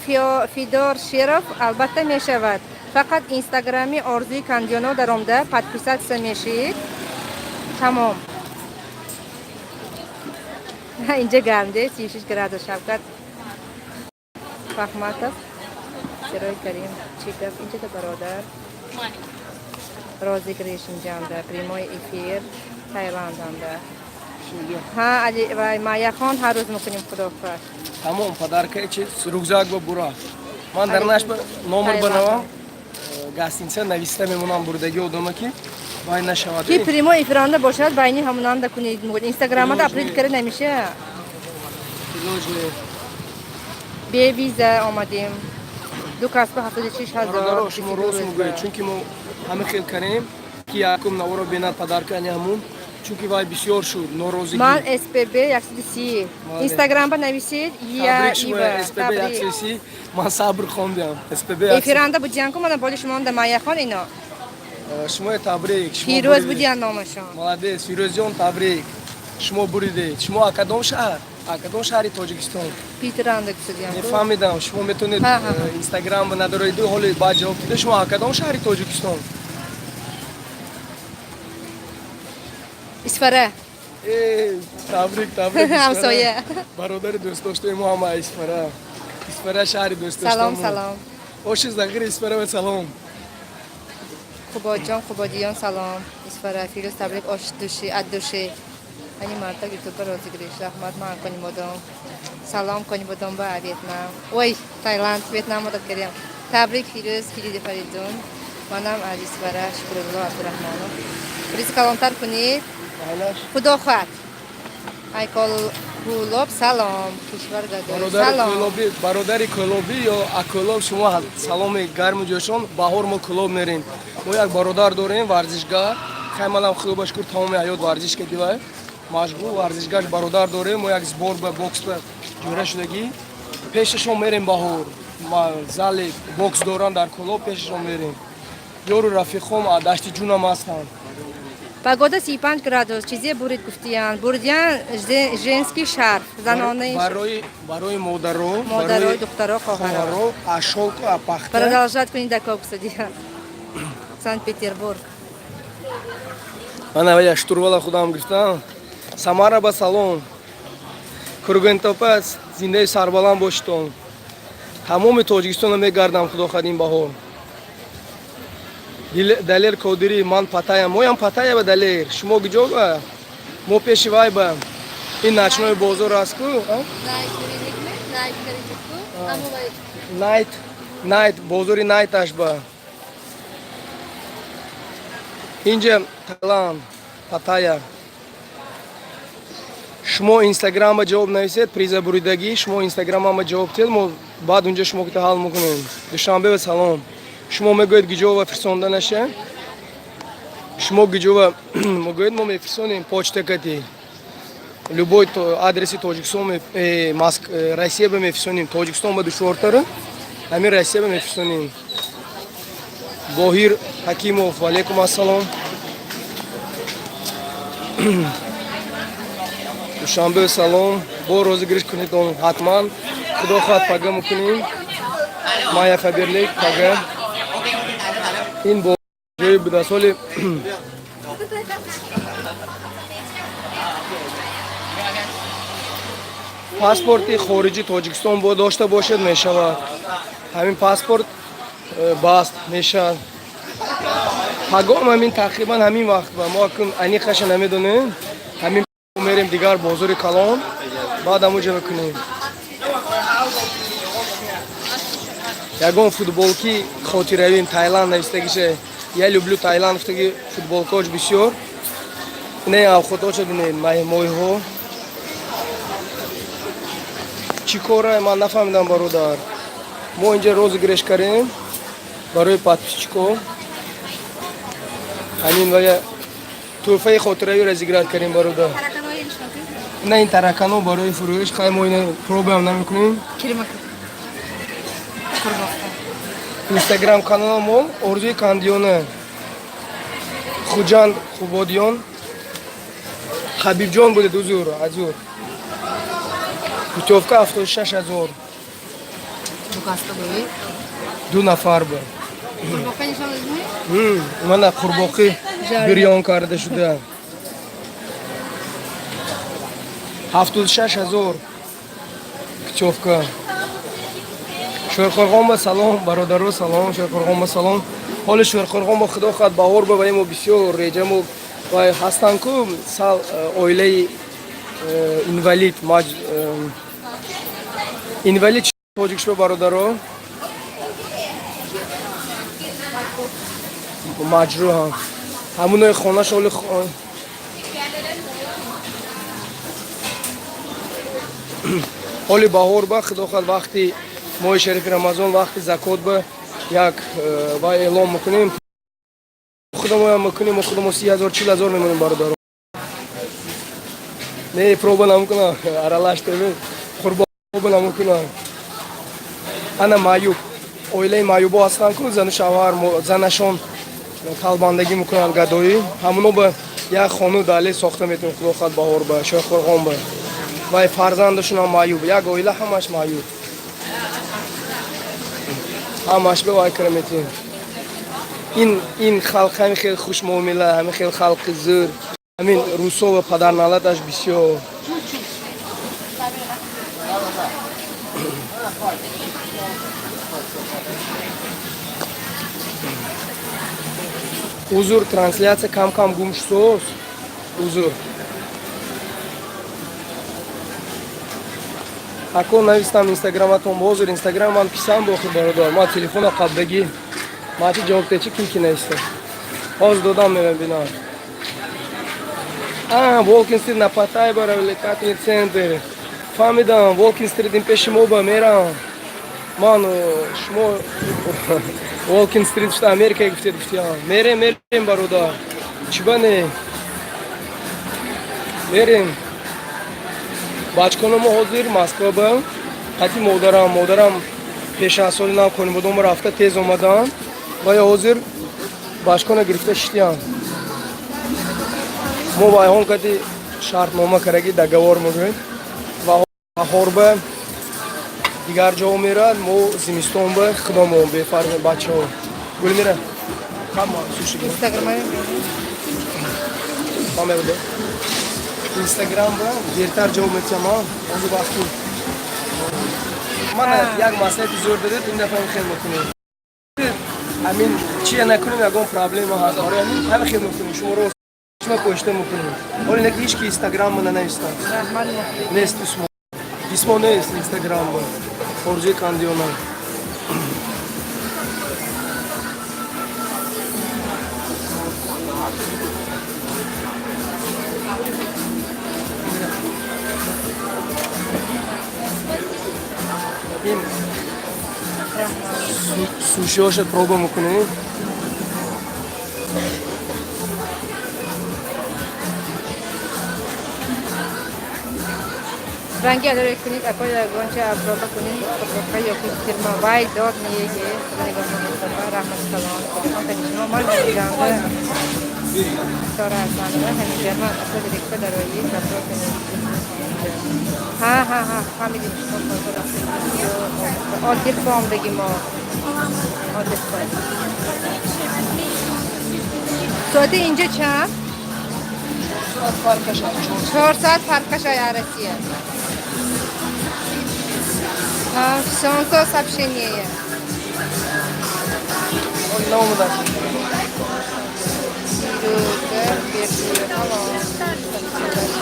Фидор Шеров, албатта мешавад. Фақат Инстаграми Орзуи Кандиёно даромда подписаться мешид. Тамом. Инҷа гарм де, 36 градус. Шавкат Фахматов. Сирои Карим, чӣ гап? Инҷа да бародар. Розыгрыш инҷанда, прямой эфир Таиланданда. Ҳа, Али вай Майяхон, ҳар рӯз мекунем, худо хоҳад. Тамом, подарка чи рюкзак ба бура. Ман дар наш ба номер банавам. Гостиница нависта мемонам бурдаги одама ки вай нашавад. Ки прямой эфиранда бошад, байни ҳамонанда кунед. Инстаграмада апдейт карда намеша. Илоҷ. Бе виза омадем. Ду касба 76 000. Бародаро, шумо рост мегӯед, чунки мо ҳама хел карем ки якум наворо бенад подарка ани ҳамун, чунки вай бисёр шуд норозигӣ. Ман СПБ 130. Молодец. Инстаграм ба нависед. Я Табрик шумо. Ива. СПБ Табрик. 130, ман сабр хондам. СПБ. Эфиранда будиянку мана боли шумо да Майяхон ино. Шумо табрик. Шумо Фирӯз буридед. будиян номашон. Молодец, Фирӯзҷон, табрик. Шумо буридед. Шумо а кадом шаҳр? А кадом шаҳри Тоҷикистон? Питеранда гуфтудиянку. Мефаҳмидам, шумо метавонед Ҳа, ҳа, ҳа. Инстаграм надороиду, ҳоли баъд ҷавоб дида. Шумо а кадом шаҳри Тоҷикистон? Исфара. Э, табрик, табрик. Ҳамсоя. Бародари дӯстдоштаи мо ҳама Исфара. Исфара шаҳри дӯстдоштамо. Салом, салом. Оши зағири Исфара ва салом. Қубодҷон, Қубодиён салом. Исфара, Фирӯз табрик ош души, ад души. Ани марта ютуба розыгрыш. Раҳмат ман Конибодом. Салом Конибодом ба Вьетнам. Ой, Таиланд, Вьетнам одат кардем. Табрик Фирӯз, Фириди Фаридун. Манам аз Исфара Шукрулло Абдурахмонов. Приз калонтар кунед. Айлаш. Худо хоҳад. Айкол Кӯлоб салом. Кишвар гадой. Бародари Салом. Кӯлобӣ, бародари Кӯлобӣ ё Акӯлоб, шумо саломи гарму ҷӯшон. Баҳор мо Кӯлоб мерем. Мо як бародар дорем, варзишгар. Хай манам худо ба шукр, тамоми ҳаёт варзиш кардивай. Машғул варзишгар бародар дорем. Мо як сбор ба бокс ба ҷӯра шудагӣ. Пешашон мерем баҳор. Ма зали бокс доран дар Кӯлоб, пешашон мерем. Ёру рафиқом дашти ҷунам ҳастанд. Погода 35 градус. Чизе бурид гуфтиян. Бурдиян женский шарф. Занонаи Барои модаро, модарои, духтаро, хоҳаро. Хоҳаро, а шёлку, а пахта. Продолжать кунед, ако гуфтадиян. Санкт-Петербург. Мана я штурвала худам гирифтам. Самара ба салом. Кургентопа, зиндаи сарбаланд бошитон. Тамоми Тоҷикистонро мегардам, худо хоҳад, ин баҳор. Далер Кодирӣ, ман Паттайя. Моям Паттайя ба, Далер. Шумо куҷо ба? Мо пеши вай ба. Ин ночной бозор аст ку? А? Night, night, бозори night аш ба. Инҷа Таиланд, Паттайя. Шумо Инстаграм ба ҷавоб нависед, приза буридагӣ, шумо Инстаграмама ҷавоб диҳед, мо баъд унҷа шумо кита ҳал мекунем. Душанбе ба салом. Шумо мегӯед гиҷо ва фирсонда наша? Шумо гиҷо ва мегӯед, мо мефирсонем почта кати. Любой адреси Тоҷикистон, Россия ба мефирсонем. Тоҷикистон ба душвортара, ҳамин Россия ба мефирсонем. Боҳир Ҳакимов, валейкум ассалом. Душанбе салом. Бо розыгрыш кунед он ҳатман. Худо хоҳад, пага мекунем. Майя Фаберлик пага. Ин бо ҷои буда соли. Паспорти хориҷи Тоҷикистон бо дошта бошед, мешавад. Ҳамин паспорт баст мешавад. Пагом ҳамин тақрибан ҳамин вақт ба мо акун аниқаша намедонем. Ҳамин мерем дигар бозори калон, баъд ҳамуҷа мекунем. Ягон футболки хотиравим, Таиланд навистагише, «Я люблю Таиланд» гуфтаги футболкош бисёр. Ине авхоточа бинед, моҳиҳо. Чӣ кора, ман нафаҳмидам, бародар. Мо инҷа розыгрыш кардем барои подписчико. Ҳамин вая тӯҳфаи хотиравӣ разыграть кардем, бародар. На, ин таракано барои фурӯш. Хай, мо ина пробаам намекунем. Инстаграм канала мо Орзуи Кандиёна. Хуҷанд Хубодиён. Хабибҷон будед, узур, азур. Путёвка 76 000. Ду нафар буд. Мана қурбоқӣ бирён карда шуда. 76 000 путёвка. Шӯрқурғон ба салом, бародаро, салом, Шӯрқурғон ба салом. Ҳоли Шӯрқурғон ба, худо хоҳад, баҳор ба ваи мо бисёр реҷамо вай ҳастанд ку, сал оилаи инвалид, инвалид тоҷик шуба, бародаро, маҷрӯҳ ҳамунои хонаш оли ҳоли баҳор ба, худо хоҳад, вақти моҳи шарифи Рамазон, вақти закот ба як вай эълон мекунем, худамоям мекунем, мо худамо 30 000, 40 000 мемонем, бародаро. Не, проба намекунам, аралаш тв қурбоба намекунам. Ана маъюб, оилаи маъюбо ҳастанд ку, зану шавҳар, занашон талбандагӣ мекунанд, гадоӣ, ҳамуно ба як хону далел сохта метавонем, худо хоҳад, баҳор ба Шойхқурғон ба. Вай фарзандашонам маъюб, як оила ҳамаш маъюб, ҳамаш ба вай кара метавонем. Ин халқ ҳамин хел хушмуомила, ҳамин хел халқи зӯр, ҳамин русо ва падарналаташ бисёр. Узур, трансляция кам кам гум шудост, узур. Ако навистам инстаграматон, ҳозир инстаграм ман писам бохир, бародар, ман телефона қабдагӣ, ман чи ҷавоб те, чи ким ки нависта, ҳозир додам, мебинам. А Walking Street на Паттай ба развлекательный центр, фаҳмидам. Walking Street ин пеши мо ба мерам ман. Шумо Walking Street шуда Америка гуфтед, гуфтиам. Мерем, мерем, бародар, чӣ ба не, мерем. Бачконо мо ҳозир Москва ба қати модарам, модарам пеш аз соли нав Конибодом рафта тез омаданд ва ё ҳозир бачкона гирифта шитиянд. Мо вайҳон кати шартнома кардаги, договор мегӯем, ва баҳорба дигар ҷо мерад, мо зимистонба худомон бефарқ бачаҳо. Гулмира, кама суши. Инстаграм. Мамеуда. Инстаграм ба дертар ҷавоб метиҳам, ҳозир вақти ман як маслиҳати зӯр додед, ин дафъа хел мекунем. Ҳамин чия накунем, ягон проблема ҳаст. Барои ҳамин ҳама хел мекунем, шуморо почта мекунем. Ҳоле не ки ҳеч ки инстаграм нанавистад. Раҳмат. Нест письмо. Письмо нест инстаграм ба. Орзуи Кандиона. Ин сушиҳоша проба мекунем. Ранги алоре кунед, ако ягонча проба кунед, қурбоқа ё ки фирма вай дод меге. Нигоҳ кунед, раҳмат калон. Шумо ман ҷанга сора ҳастам, ҳаминҷа ман асо директор дарои вопрос. Ҳа ҳа ҳа, фаҳмидем, шумо отдых омдаги мо. Отдых. Соати инҷа чанд? Соат фарқаш. 4 соат фарқаш ай Россия. Всё сообщение. Наомадам. Фирӯза Бердиева.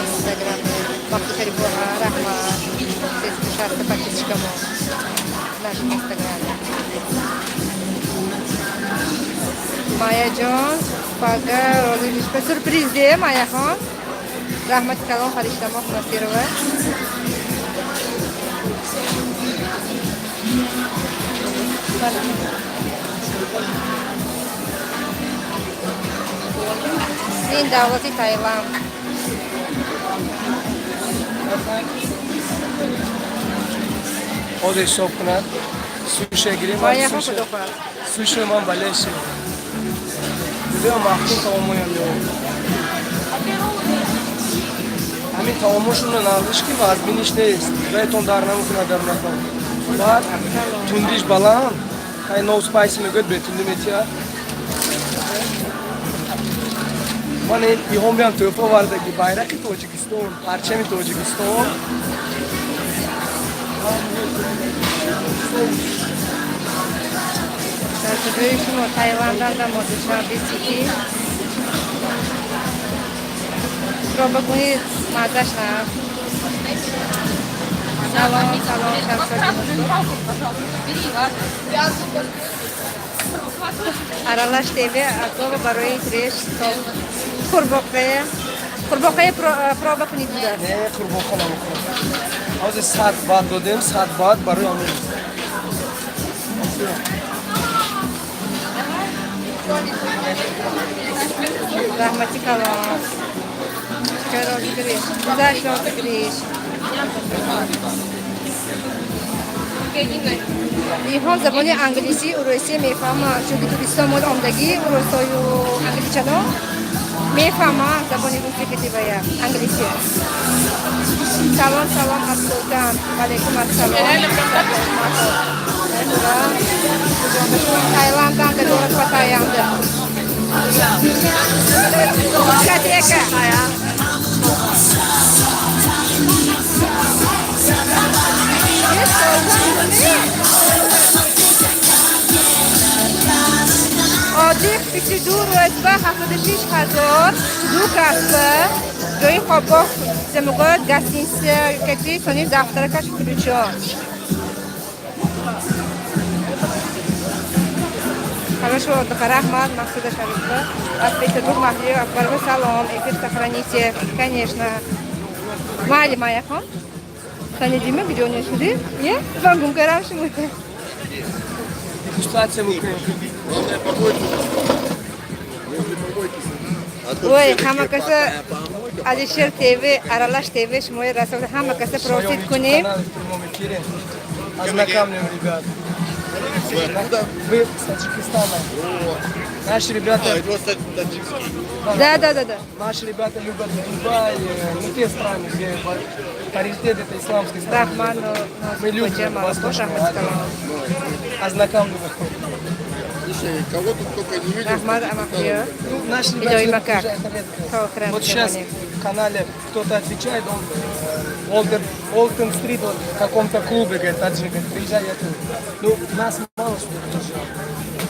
Инстаграм. Вақти Шарипова, раҳмат. 360 подписчика мо. В нашем инстаграме. Майя ҷон, пага розыгрыш ба сюрприз де, Майя хон. Раҳмати калон, Фариштамо Насирова. Ин давлати Таиланд. Ҳозир ҳисоб кунад. Суше гирем. Майя хон, худо хоҳад. Суше ман балеши. Дидам маҳкум таомоям ё. Ҳамин таомошонро нағзиш ки вазбиниш нест. Баътон дар намекунад дар након. Баъд тундиш баланд. Хай no spicy мегӯяд, бетунди метиҳад. Ман иҳом биям тӯҳфа овардаги байрақи Тоҷикистон, парчами Тоҷикистон. Дар куҷои шумо Таиландан да мо Душанбе Сити. Проба кунед, маззаш на. Салом, салом, Шамсоди. Аралаш ТВ, ако барои треш қурбоқая. Қурбоқая проба кунед буда. Не, қурбоқа намекунам. Ҳозир 100 бат додем, 100 бат барои ҳамин. Раҳмати калон. Чаро розыгрыш? Гузашт розыгрыш. Инҳо забони англисӣ, урусӣ мефаҳманд, чунки туристон мол омдагӣ, урусою англичано мефаҳманд забони русӣ китибая англисӣ. Салом, салом аз Султан. Валейкум ассалом. Таиландан да город Паттайянда. Дискотека. Отдых 22 рӯз ба 76 000, ду касба, ҷои хобгоҳ замугоят, гостиница кати, сони завтракаш включен. Хорошего отдыха, раҳмат, Мақсуда Шарипова. Аз Петербург Маҳдиев Акбарова, салом, эфир сохраните, конечно. Майли, Майяхон. Санидима куҷо шуди? Е? Ман гум кардам шумо. Дегустатсия мекунем. Ой, ҳама каса Алишер ТВ, Аралаш ТВ, шумои расо ҳама каса просить кунем. В прямом эфире. Ознакомливаем ребят. Здравствуйте. Вы откуда? Вы с Таджикистана. Наши ребята, А, это у вас таджикский. Да. Наши ребята любят Дубай, ну, те страны, где паритет это исламский страны. Раҳмат. Мы любим Восточную Азию. Ознакомливаю. Слушай, кого тут только не видел. Раҳмат, амахё. Ну, наши Илоҳи ребята макак. приезжают, это редко. То охрана Вот сейчас Германии. в канале кто-то отвечает, он Олтон Стрит, он в каком-то клубе, говорит, таджик, говорит, приезжай, я тут. Ну, нас мало сюда приезжают.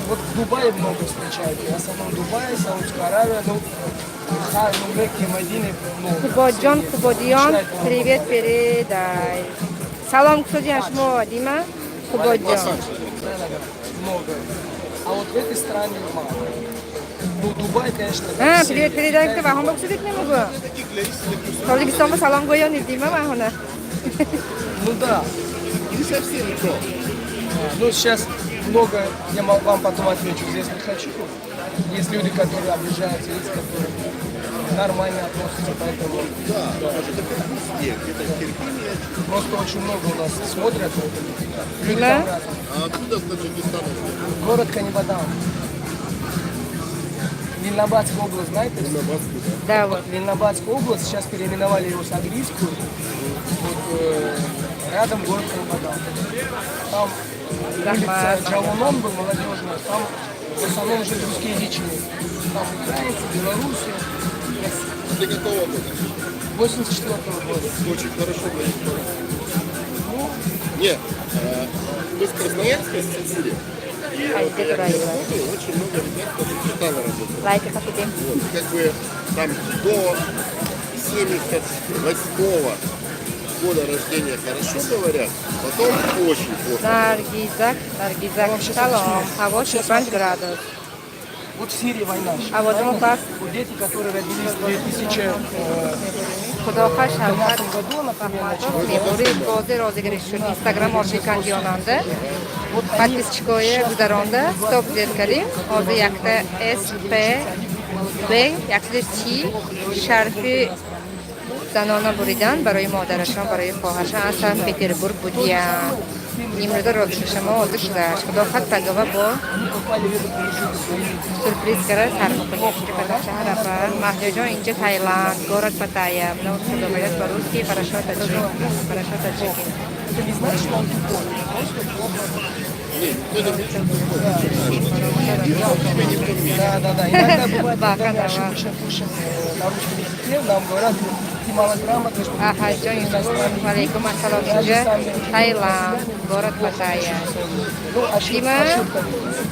Вот в Дубае много встречают, в основном Дубай, Саудовская Аравия, ну, ну, Мекке, Мадине много. Қубодҷон, Қубодиён, привет передай. Салом гуфтодиан шумо, Дима? Қубодҷон. Много. А вот в этой стране мало. Ну, Дубай, конечно. А, все привет передай, гуфта ваҳон бигусудик немугу. Тоҷикистон ба салом гӯёни Дима ваҳона. Ну да. Не совсем то. Ну, сейчас много, я вам потом отвечу, здесь не хочу. Есть люди, которые обижаются, есть, которые нормально относятся, поэтому Да, это как везде, где-то терпение. Просто очень много у нас смотрят. Люди Да? там разные. А откуда в Таджикистане? Город Канибадам. Ленинабадская область, знаете? Да, вот. Ленинабадская область, сейчас переименовали его в Согдийскую. Вот, рядом город Канибадам. Там улица Рахмат. Джавонон был молодежная, там в основном жили русскоязычные. Там украинцы, белорусы. Ты какого года? 84 года. Очень хорошо говорит. Ну, не, мы с Красноярска, с Сибири. И А вот где я туда где играть? работаю, очень много ребят с Таджикистана работают. Лайки хотите? Вот, как бы там до 78 года рождения хорошо говорят, потом очень плохо. Наргизак, Наргизак, салом. Ҳаво 65 градус. Вот в Сирии война. А вот он пас. Вот дети, которые родились в 2000 Худохоҳ Шавкат году, например, Раҳматов мемори бози розыгрыш шуд. Инстаграм орзуи кандионанда. Подписчик ои гузаронда. Стоп зер кардем. Ҳозир якта СП Б 130 шарфи занона буридан барои модарашон, барои хоҳаршон аз Санкт Петербург будиянд. Имрӯза розыгрыш а мо ҳозир шудааст. Худохоҳ пагова бо они попали в этот промежуток войны. Сюрприз кара сар мекунем. Кадом шаҳр апа? Маҳдиёҷон, инҷа Таиланд, город Паттайя. Много кто говорят по-русски, хорошо таджик. Хорошо таджики. Это не значит, что он тупой. Просто плохо. Не, никто не говорит, что тупой. И в то время, не в том месте. Да. Иногда бывает, Бака, когда мы да. ошибочно пишем на русском языке, нам говорят, ты малограмотный, что ты Аҳаҷон Юсуф, алейкум ассалом. Инҷа Таиланд, город Паттайя. Ну, ошибка, Дима? Ошибка.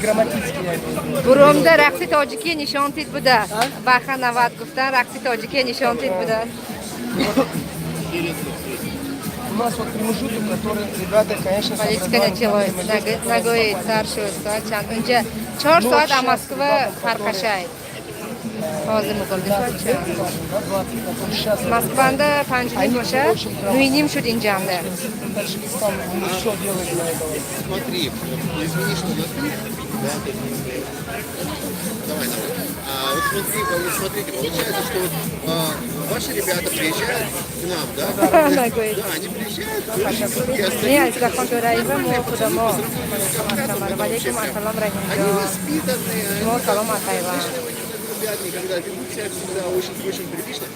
Грамматически я имею в виду. Буромда рақси тоҷикӣ нишон тид будааст. Баха навад гуфтан рақси тоҷикӣ нишон тид будааст. У нас вот промежуток, который ребята, конечно, с Политика образованием началось. взаимодействуют. Нагои сар шуд соат чанд. Инҷа 4 соат а Москва фарқашай. Ҳозир муқолди соат чанд? Да, 20, которые сейчас Москванда 5:30 бошад, 9:30 шуд инҷамда. Таджикистан, мы все делаем для этого. Смотри, извини, что на ты. Да, ты Давай, давай. А, вот смотри, вот смотрите, получается, что вот, ваши ребята приезжают к нам, да? Нагои. Да, они приезжают, и Не, остаются. аз Ҷораева мо худамо. Алейкум ассалом, Они Раҳимҷон. воспитанные, они Шумо салом аз Таиланд. не грубят никогда, ведут себя всегда очень-очень прилично.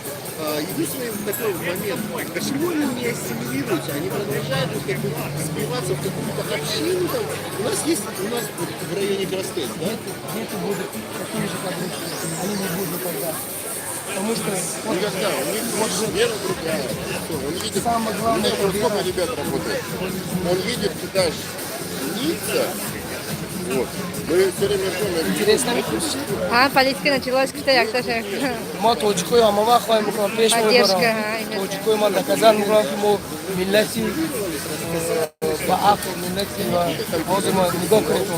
Единственный такой момент, почему они не ассимилируются, они продолжают вот как бы сбиваться в какую-то общину там. У нас есть, у нас вот в районе Крастец, да? Дети будут такие же, как русские. Они не будут никогда. Потому что вот Никогда, у них вот вера другая. Всё, он видит, Самое главное, у меня это просто вера. сколько ребят работает. Он видит, куда жениться. Вот. Мы все время ждем. Я говорю, Интересно. Ҳа, политика началось гуфта якташа. Мо тоҷикои ҳамавақт хоҳем мекунам пеш Поддержка, мебарам. ҳа, именно. Тоҷикои ма доказать мекунам, ки мо миллати ба ақл, миллати ва ҳозир мо нигоҳ кунед.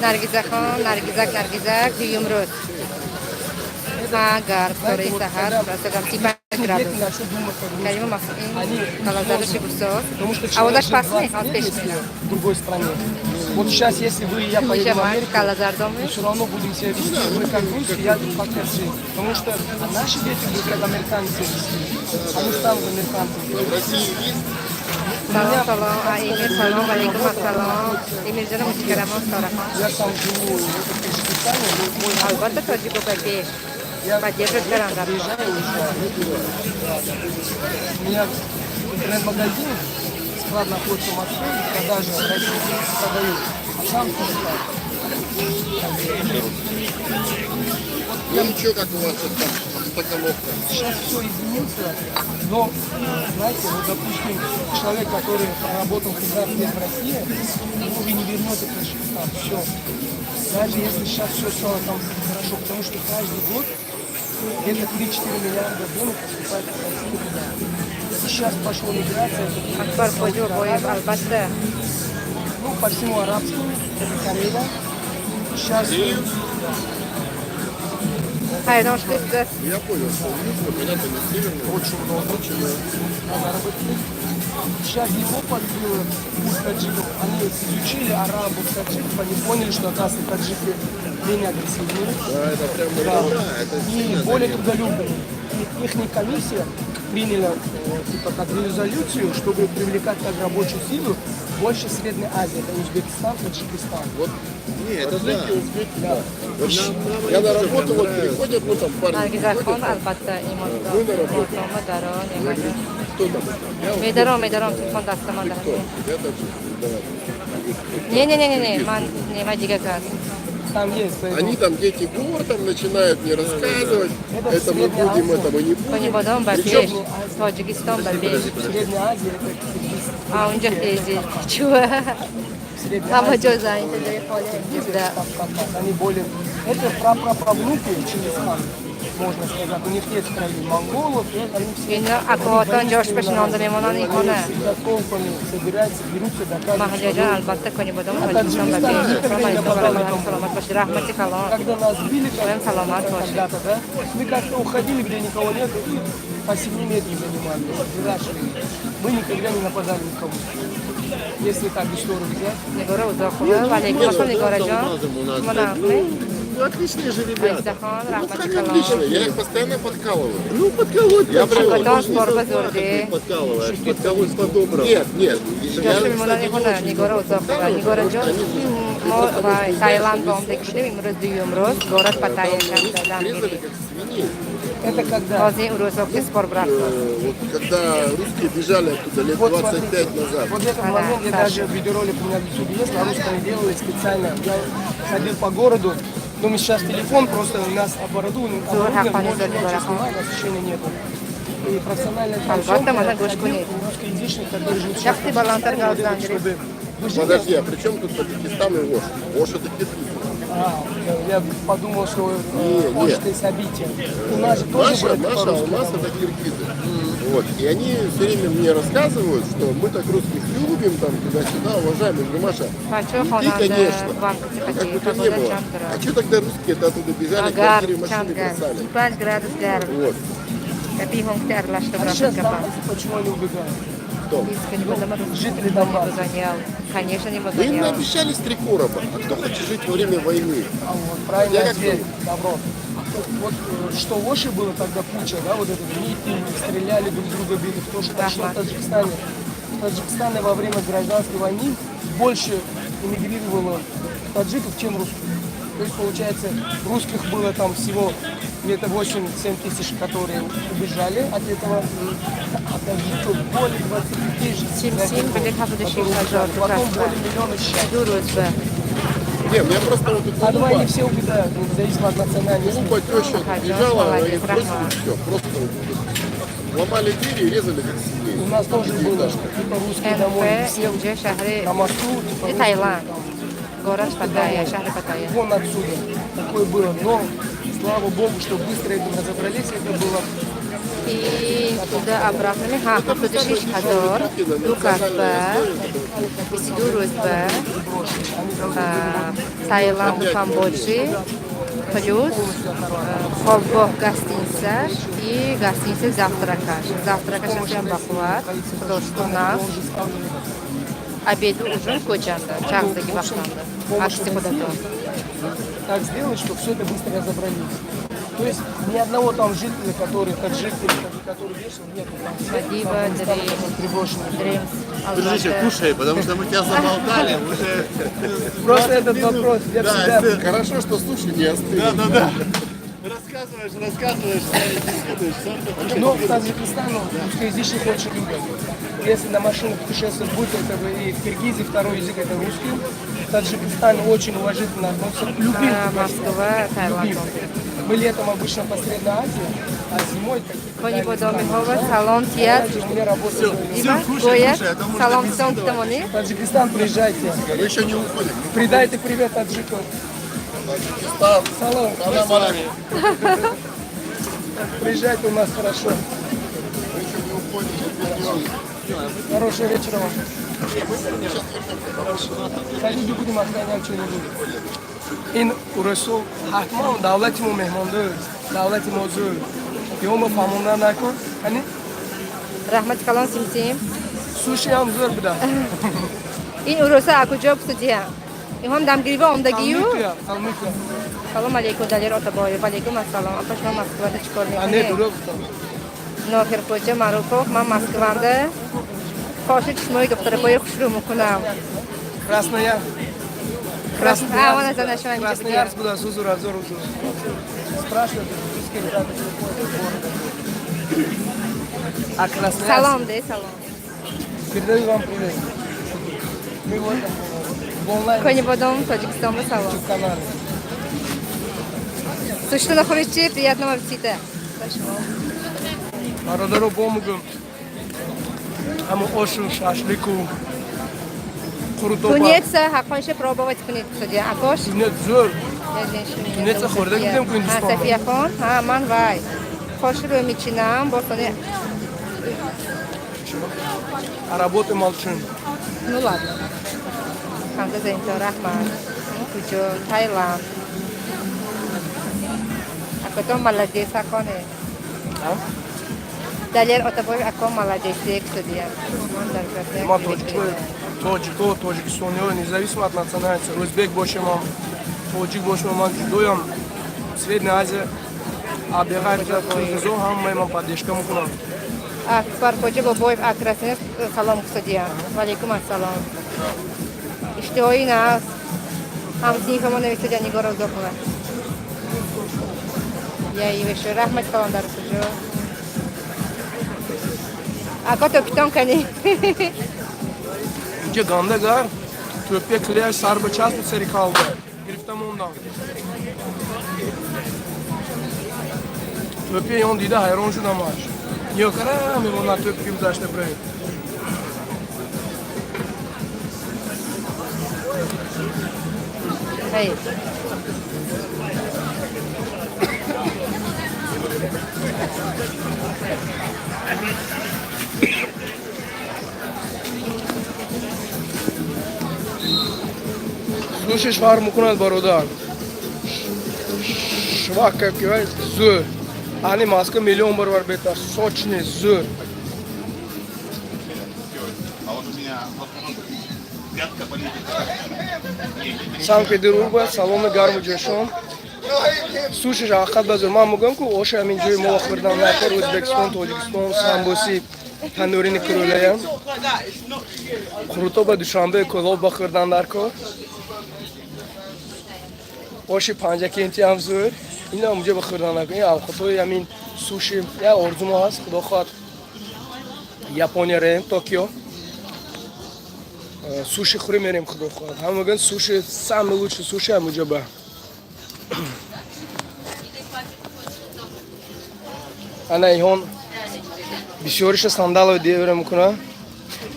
Наргизахон, Наргизак, Наргизак, дуюм рӯз. Ҳа, гарм, тораи саҳар, расогам 35 градус. Дети начнут думать по-русски. Карима ин калазадаши гусос. Потому что Авозаш человек паст жил не? 20 Ҳоз лет, пеш если меям. в другой стране. Вот сейчас, если вы и я поедем в Миша Америку, калазардом. мы все равно будем себя вести, вы как русские, я как таджик. Потому что а наши дети будут как американцы вести. Они станут американцами. В России есть Салом, салом, а Эмир, салом, алейкум ассалом. Эмирҷонам, учкарамон, Сорахон. Я сам живу в Таджикистане, но мой Албатта, тоҷико ба пеш. Я Поддерживать карам дар. приезжаю, уезжаю. У меня интернет-магазин, склад находится в Москве, продажа в России продаю, а сам тоже так. Ну ничего, как у вас сейчас там обстановка? Сейчас все изменится, но, знаете, вот, допустим, человек, который проработал 15 лет в России, он уже не вернется в Таджикистан. Все. Даже если сейчас все стало там хорошо, потому что каждый год где-то 3-4 миллиарда денег поступает в Россию туда. Сейчас пошла миграция, это Акбар Хоҷобоев, албатта. Ну, по всему арабскому, это Корея. Сейчас Хайрон шуд. Я понял, что южно, понятно, не северный. Очень много на заработки. Сейчас Европа открыла путь таджиков. Они изучили арабов, таджиков, они поняли, что, оказывается, таджики менее агрессивные. Да, это прям, Да. да, это И сильно более заметно. трудолюбные. И их комиссия приняла типа как резолюцию, чтобы привлекать как рабочую силу больше Средней Азии. Это Узбекистан, Таджикистан. Вот, не, это да. Да. Вот я на работу вот приходят, ну там парни Наргизахон, приходят, албатта, Вы на работу. имотома даро, немаҷон. Кто там? Я вот Медаром, медаром, телефон дастамон кто? даҳ. Я таджик. Давай. Не, не, не, не, не, ман нема дига кас. Там есть. Поэтому Они там дети гор там начинают мне рассказывать, Это это мы Средняя будем, Азия. это мы не будем. Конибодом ба пеш, Тоҷикистон ба пеш. Средняя Азия это Киргиз- А унҷа хези. Чуа. Средняя Ҳама Азия. ҷо занг ҷои холи. Да. Кавказ. Они более... Это прапраправнуки Чингисхана, можно сказать. У них нет в крови монголов, и они все... Ино акоҳотон ҷош ба шинонда мемонанд Они ин хона. всегда толпами собираются, берутся, доказывают. Маҳаллиёҷон, албатта, Конибодом, Тоҷикистон ба пеш. Салом алейкум ва раҳматуллоҳ, саломат бошед, раҳмати калон. Когда нас били Своим саломат бошед. когда-то, да, мы как-то уходили, где никого нет, и по 7 метров занимали, выращивали. Мы никогда не нападали никому. Если так историю взять. Нигора Узоқова, ва алейкум ассалом, Нигораҷон. Шумо нағзме? Ну, отличные же ребята. Айзахон, раҳмати Как калон. отличные, я их постоянно подкалываю. Ну, подколоть. Я прям- Акотон не спор со ба зла, как зурди. ты подкалываешь, подколоть по-доброму. Нет, нет. Я, Ҷоши мемонанд кстати, ин хона. не очень Нигора много Узоқова. подкалываю, Нигораҷон, потому что они мо ва Таиланд ба омдагӣ будем, имрӯз дуюм рӯз город Паттайя там шаҳр дам резали гирифт. как свиней. Это когда? Ҳозир рӯзҳо ки спор рафт. Вот когда русские бежали оттуда лет Вот 25 смотрите, назад. вот этот Ага, момент, я Саша. даже видеоролик у меня в YouTube есть, на русском делали специально. Я ходил по городу, но мы сейчас телефон просто у нас оборудован, Зур оборудован, Хакани ночью Зур ночью Нигора. снимают, освещения нету. И профессиональная там Албатта, съемка, мана я гӯш ходил, кунед. русскоязычный, который живет сейчас в Шахти баландтар Таджикистане, вот этот, галзан гирифт. чтобы выжили. Подожди, а при чем тут Таджикистан и Ош? Ош это киргизы. А, я подумал, что Не, не. Ошское событие. У нас же тоже Маша, было типа Маша, а у русских нас там. это киргизы. Вот. И они все время мне рассказывают, что мы так русских любим, там туда-сюда, уважаем. Я говорю, Маша, Бачо не ты, хонанда конечно. банк Как тихати бы то ни погода было. чанд А градус? что тогда русские-то оттуда бежали, Гарм, квартиры, чанд машины гарм? бросали? 35 градус гарм. Вот. Гапи ҳонг аралашта А сейчас рафт гапа. донбассы почему они убегают? Кто? Жители Донбасса. Не выгонял. Конечно, не Вы им выгонял. наобещали с три короба. А кто хочет жить во время войны? А вот, правильно Я как ответ, думаю. добро. Вот, что в Оше было тогда пуча, да, вот этот митинг, стреляли друг друга били, то, что пошло в Ага. Таджикистане. В Таджикистане во время гражданской войны больше эмигрировало таджиков, чем русских. То есть, получается, русских было там всего где-то 8-7 тысяч, которые убежали от этого, а таджиков более 20 тысяч, Сим-сим, билет 76 которые ҳазор убежали. Потом касба. более миллиона сейчас. Ду рӯз ба. Не, у меня просто вот А у давай клуба, не все убегают, независимо от национальности. клуба теща Ага, бежала, она молодец, их бросили, Рахман. все, просто вот ломали двери и резали как свиней. У нас тоже было, что типа русские домой НП все инҷа шаҳри на мосту, типа русские Таиланд. там, Город Паттайя, шаҳри Паттайя. вон отсюда. Такое было. Но слава богу, что быстро этим разобрались, это было И туда обратно ҳа 76 ҳазор ду касба 22 рӯз ба брошено. Они должны были Таиланду Камбоджи плюс хобгоҳ гостиницаш и гостиница завтракаш. Завтракаш ҳам бақувват, худо шукр нағз. он же ставленник. Обеду ужин кӯчанда, чағздаги вақтанда. Акси худатон. Так сделать, что все это быстро разобрались. То есть ни одного там жителя, который таджик или который вешал, нету. Там все Мадиба, Афганистан, Dream. там приброшенные. Dreams. Дружище, Албатта. кушай, потому что мы тебя заболтали уже. Просто этот вопрос, я Да, всегда. Хорошо, что суши не остыли. Да, да, да. Рассказываешь, рассказываешь, с нами беседуешь, сам такой. Но в Таджикистане русскоязычных очень любят. Если на машине путешествовать будет, это и в Киргизии второй язык это русский. В Таджикистане очень уважительно относятся к любым А, Москва, Таиланд. Любим. Мы летом обычно по Средней Азии, а зимой какие-то Кони дальние бодомиҳо страны. ва салом тият. У меня работа. Дима, кушай, гӯяд кушай, а то можно салом беседовать. сон кутамонӣ. Таджикистан, приезжайте. Мы еще не уходим. Передайте привет таджикам. Таджикистан. Салам. Салам алейкум. Приезжайте, у нас хорошо. Мы еще не уходим, сейчас вернемся. Хорошего вечера вам. Садите, будем охранять что-нибудь. Ин урусо ҳатман давлати мо меҳмондӯст, давлати мо зӯр. Ё мо фаҳмонда накун. Ани Раҳмати калон, Симсим. Суши ҳам зӯр буда. Ин уруса а куҷо пусудия? Инҳом дамгирива омдагию? Калмыкия, Калмыкия. Салом алейкум, Далер Отабоев. Алейкум ассалом. Апа, шумо Москвада чӣ кор А не, мекунед? дурӯғ гуфтам. Нохирхоҷа Маъруфов, ман Москванда қоши чишмои духтаракои хушрӯ мекунам. Краснояр. А, вона за нашим инҷа. Красноярск буда, зузур, азор, узур. Спрашивают, русские ребята приходят из города. А Красноярск? Салом де, салом. Передаю вам привет. Мы вот в онлайн Кони бодом Тоҷикистон ба салом. YouTube канале. Суши нахӯред чи? Приятного аппетита. Ба шумо. Бародаро, бо мугум. Ҳамо ошу, шашлику, қурутоба. Тунеца ҳаққонша пробовать кунед, судя. Акош. Тунец зӯр. Тунеца хӯрда будем ку Ҳиндустон. Сафия хон, ҳа, ман вай. Қоши мечинам, бо сони. А работы молчим. Ну ладно. Ханда зенто, раҳмат. Куҷо? Таиланд. Акото молодец, аконе. А? Далер Отабоев, ако молодец, судья. Ман дар Красноярск. Ма тоҷико, тоҷико, тоҷикистониҳо, независимо от национальности, ӯзбек бошем, тоҷик бошем, ман ҷудоям. Средняя Азия, а беғайр аз қирғизо ҳамаи ман поддержка мекунам. Акбархоҷа Бобоев, а Красноярск салом судья. Валейкум ассалом. Иштиҳои нас. Ҳамсинфамо нависад Нигор Розоқова. Я ивешу. Раҳмат калон дар куҷо? Ако топитон кани. Инҷа ганда гар, тӯпе клеяш сар ба часб сари калба. Гирифта мондам. Тӯпе он дида ҳайрон шудам аш. Ниё кара мемонад тӯпе ки гузашта биред. Эй. Сушиш фарқ мекунад, бародар. Швака ки вай зӯр. Ани Москва миллион баробар беҳтар, сочный, зӯр. А вот у меня вопрос. Пятка болит. Санкт-Петербург ба саломи гарму ҷӯшон. Сушиш ҳақиқат ба зӯр. Ман мегӯям ку оша ҳамин ҷои мо хӯрдан накор Ӯзбекистон, Тоҷикистон, самбуси танурини курулаям. Қуруто ба Душанбе Кӯлоб ба хӯрдан дар кор. Оши Панҷакенти ҳам зӯр. Ина онҷо ба хӯрдан накор. Ин авқотҳои ҳамин суши як орзумо ҳаст, худо хоҳад Япония реем, Токио. Суши хӯрӣ мерем, худо хоҳад. Ҳама мегӯянд суши самый лучший суши ҳамуҷо ба. Ана иҳон бисёриша сандалови девра мекунад.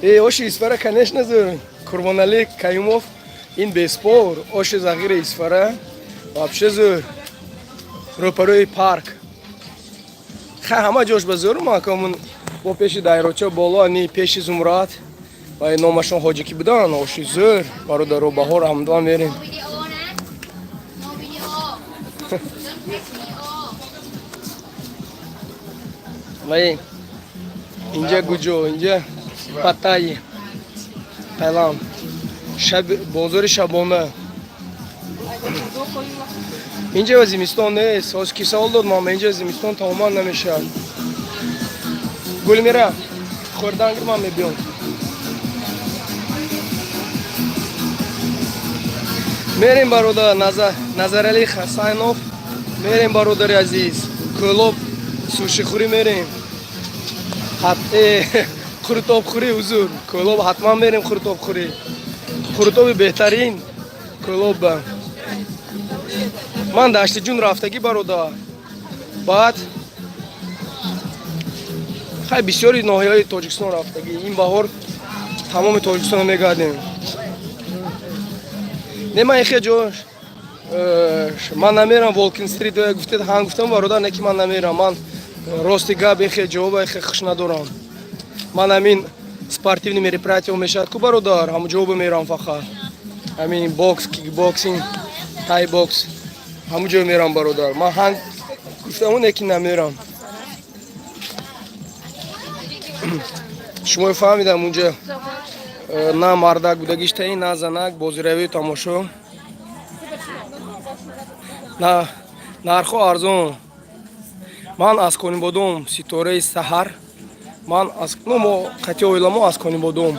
Э, оши Исфара, конечно, зӯр. Курбоналӣ Каюмов, ин беспор, оши зағири Исфара вообще зӯр. Рӯпарӯи парк. Ха, ҳама ҷош ба зӯр макомун бо пеши дайроча боло ани пеши Зумрат ва номашон ҳоҷикӣ будан, оши зӯр. Бародаро, баҳор ҳамдуа мерем. No video นะ No video. Don't take video. Вай инҷа куҷо? Инҷа Паттайи, Таиланд. Шаб бозори шабона. Инҷа зимистон нест. Ҳоз ки савол дод ман, инҷа зимистон тамоман намешавад. Гулмира, хӯрдан гир, ман мебиём. Мерем, бародар Назарали Хасайнов, мерем, бародари азиз. Кӯлоб сушихӯрӣ мерем. Қурутобхӯрӣ, узур. Кӯлоб ҳатман мерем қурутобхӯрӣ. Қурутоби беҳтарин Кӯлобба. Ман Даштиҷун рафтагӣ, бародар. Баъд хай бисёри ноҳияҳои Тоҷикистон рафтагӣ. Ин баҳор тамоми Тоҷикистонро мегардем. Не, ман ихе ҷо ман намерам. Волкин стрит гуфтед, ҳан гуфтам, бародар, не ки ман намерам. Ман рости гап, ихе ҷоба ихе хуш надорам. Ман ҳамин спортивный мероприятие мешавад ку, бародар, ҳамун ҷоба мерам фақат. Ҳамин бокс, кикбоксинг, тай бокс, ҳамун ҷо мерам, бародар. Ман ҳан гуфтаму, не ки намерам. Шумо фаҳмидам, унҷа на мардак будагиш таи, на занак, бозиравию тамошо. На нархҳо арзон. Ман аз Конибодом, Ситораи саҳар. Ман аз, ну, мо қати оиламо аз Конибодом.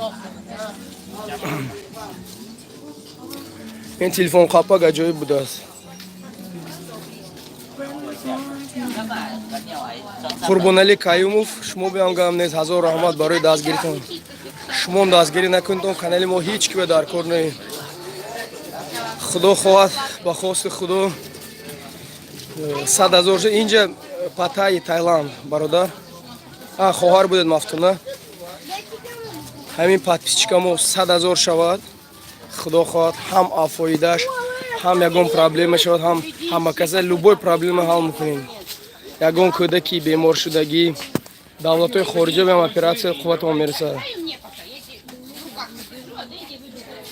Ин телефон қапак аҷоиб будааст. Қурбоналӣ Каюмов, шумо биям гам нест, ҳазор раҳмат барои дастгиритон. Шумом дастгирӣ накунедон, канали мо ҳеҷ ки дар кор не. Худо хоҳад, ба хости Худо 100 000. Инҷа Паттайи Таиланд, бародар. А хоҳар будед, Мафтуна. Ҳамин подписчикамо 100 000 шавад, худо хоҳад, ҳам афоидаш, ҳам ягон проблема шавад, ҳам ҳама каса любой проблема ҳал мекунем. Ягон кӯдаки беморшудагӣ, давлатҳои хориҷа биам оператсия, қувватон мерасад. Мне пока, я тебе в руках подержу, а ты иди выбирай.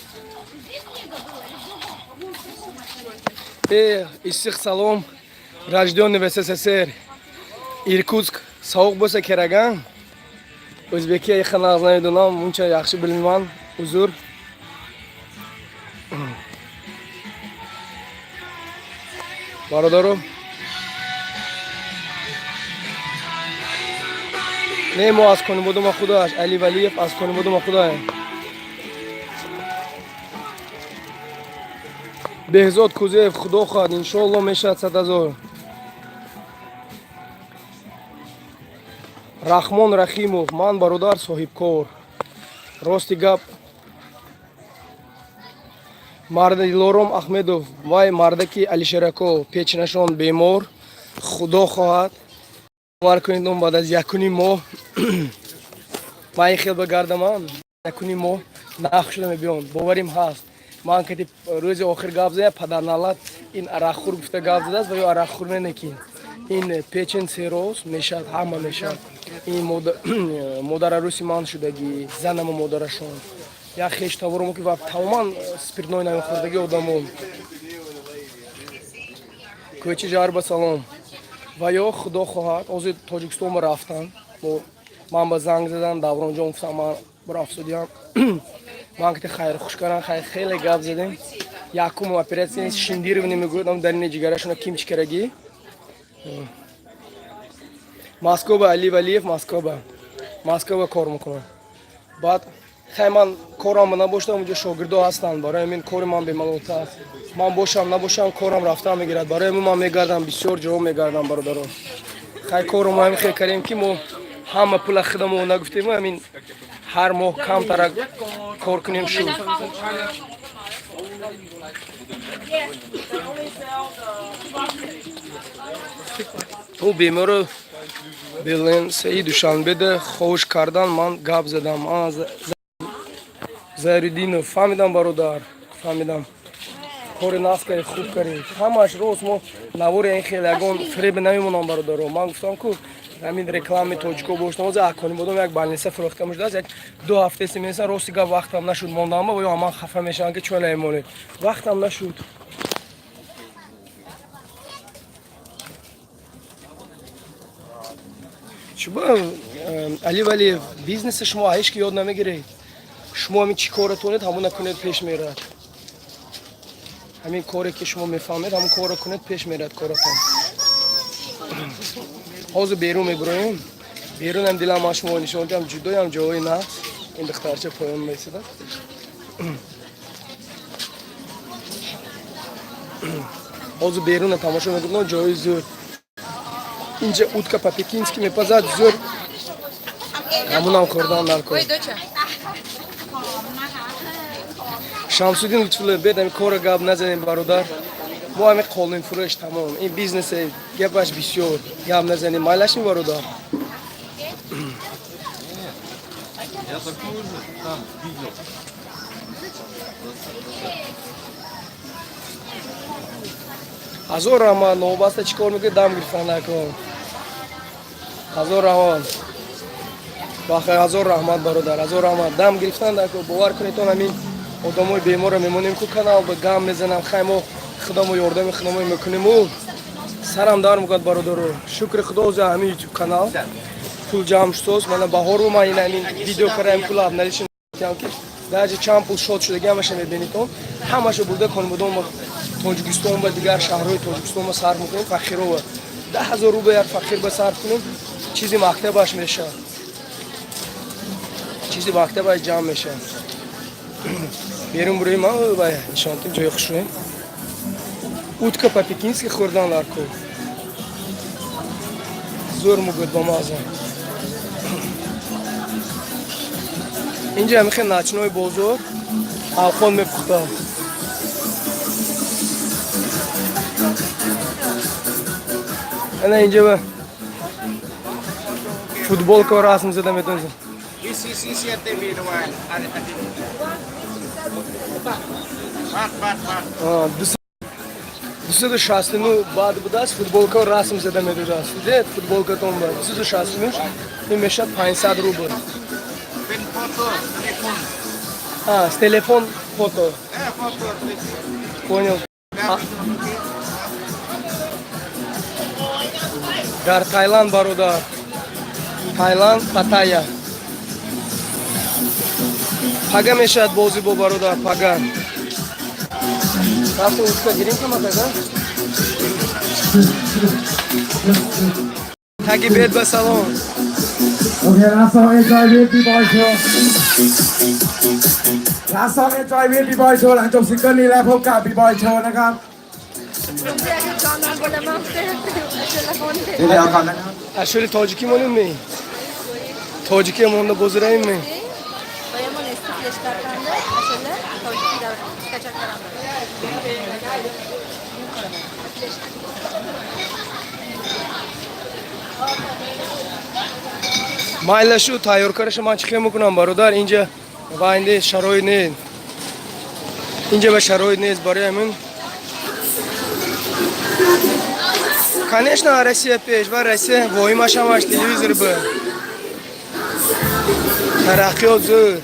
Здесь снега было или в другом? Э, иссиқ салом, рождённый в СССР. Иркутск соvuq bo'lsa kerak a. O'zbekka yaqin намедонам, uncha yaxshi bilmayman, uzr. Бародаро, не, мо аз Конибодома худоаш. Али Валиев, аз Конибодома худоя. Беҳзод Кузеев, худо хоҳад, иншоалло мешавад 100 000. Раҳмон Рахимов, ман, бародар, соҳибкор, рости гап. Марда Дилором Ахмедов, вай мардаки Алишерако, печенашон бемор, худо хоҳад, бовар кунед, он баъд аз якуним моҳ ман ин хел багардамам, якуним моҳ нах шуда мебиён, боварим ҳаст. Ман кати рӯзи охир гап зада, падарналат ин арақхӯр гуфта гап задааст ва ё арақхӯр не, ки ин печень цирроз мешавад, ҳама мешавад. Ин модараруси ман шудагӣ, занама модарашон, як хештаворомо ки ва тамоман спиртной намехӯрдагӣ одамо. Кӯчи жарба салом. Ва ё худо хоҳад, ҳозир Тоҷикистон ба рафтан, ман ба занг задан, Давронҷон, гуфтам, ман рафтудиям, ман кати хайр хуш кардан, хайр, хеле гап задем. Якум оператсия шунтирование мегӯям, дарини ҷигарашона кимчи карагӣ. Москва, Али Валиев, Москва кор мекунам. Баъд хай ман корам набошам, унҷо шогирдо ҳастанд, барои ҳамин кори ман бемалолта аст. Ман бошам, набошам, корам рафтан мегирад. Барои ҳамин ман мегардам, бисёр ҷо мегардам, бародарон. Хай, кору мо ҳамин хел кардем, ки мо ҳама пула худамо нагуфтем, ҳамин ҳар моҳ камтарак кор кунем, шуд. Ӯ беморо беленсаи Душанбеда хоҳиш кардан, ман гап задам. Заридинов, фаҳмидам, бародар, фаҳмидам. Кори нафт кардем, хуб кардем, ҳамааш рост. Мо навори ин хел ягон фиребе намемонам, бародаро. Ман гуфтам ку, ҳамин реклами тоҷико бошам. Ҳозир Аконибодом як больница фурӯхта шудааст, як ду ҳафтаест меса. Рости гап, вақтам нашуд, мондам ва ё ман хафа мешавам, ки чӯ намемонед. Вақтам нашуд. Шумо, Али Валиев, бизнеси шумо ҳеҷ ки ёд намегиред. Шумо ҳамин чӣ кора тонед, ҳамона кунед, пеш мерад. Ҳамин коре ки шумо мефаҳмед, ҳамон корро кунед, пеш мерад коратон. Ҳозир берун мебуроем. Берунам дилам ма шумо нишон диҳам, ҷудоям ҷои нағз. Ин духтарча поён месидад. Ҳозир беруна тамошо мекунам, ҷои зӯр. Инҷа утка по-пекински мепазад, зӯр. Ҳамунам хӯрдан дар кор. Шамсуддин Лутфулло, бед ами кора гап назанем, бародар. Мо ами қолин фурӯш, тамом. Ин бизнесе, гапаш бисёр. Гап назанем, майлашми, бародар? Я такую же там видел. Ҳазор раҳмат, новобаста чӣ кор мекунед, дам гирифтан накун. Ҳазор раҳмат. Бахайр, ҳазор раҳмат, бародар, ҳазор раҳмат. Дам гирифтан накун, бовар кунед, он ҳамин одамои беморро мемонем ку канал ба гам мезанам, хай мо худамо ёрдами худамо мекунему. Сарам дар мекунад, бародаро. Шукри худо, за ҳамин ютуб канал пул ҷамъ шудост. Мана баҳору ман ин ҳамин видео караем, пул обналиши ки даже чанд пул шод шудаги, ҳамаша мебинитон. Ҳамаша бурда конбудон ба Тоҷикистон, ба дигар шаҳрҳои Тоҷикистон ба сарф мекунем, фақирова. 10 000 рубл як фақир ба сарф кунем, чизи мактабаш мешавад. Чизи мактабаш ҷамъ мешавад. Берун буроем, ба нишонтим ҷои хушрӯем. Утка по-пекински хӯрдан дар кор. Зӯр мугӯд, ба маза. Инҷа ҳамихе ночной бозор авхон мепухтам. Ана инҷа ба футболка расм зада метавонед. This is CCTV the one. I think. Бат, бат, бат. 269 баъд будааст, футболка расм зада медодааст. Дидед, футболкатон ба 269, ин мешавад 500 рубл. เป็น photo, telephone. А, с телефон фото. Eh, photo. Понял. А. Дар Таиланд, бародар. Таиланд, Паттайя. Пага мешавад бозӣ бо, бародар, пага. Рафтем утка гирим каматага? Таги бед ба салом. โอเค last song enjoy with B-boy show last song enjoy with B-boy show หลังจบซิงเกิลนี้แล้วพบกับ B-boy show นะครับ เดี๋ยวก่อนนะครับ Ашури тоҷикӣ монем ми? Тоҷикӣ монда бозираем ми? Баямон эски флеш-картамда ashula tojiki скачать qilaman. Флешка. Майла, шу тайёр караша ман чӣ хел мекунам, бародар? Инҷа вайнде шароит нест, инҷа ба шароит нест, барои ҳамин, конечно, Россия пеш ва Россия воҳимаш ҳамаш телевизор ба тараққиёт зӯр.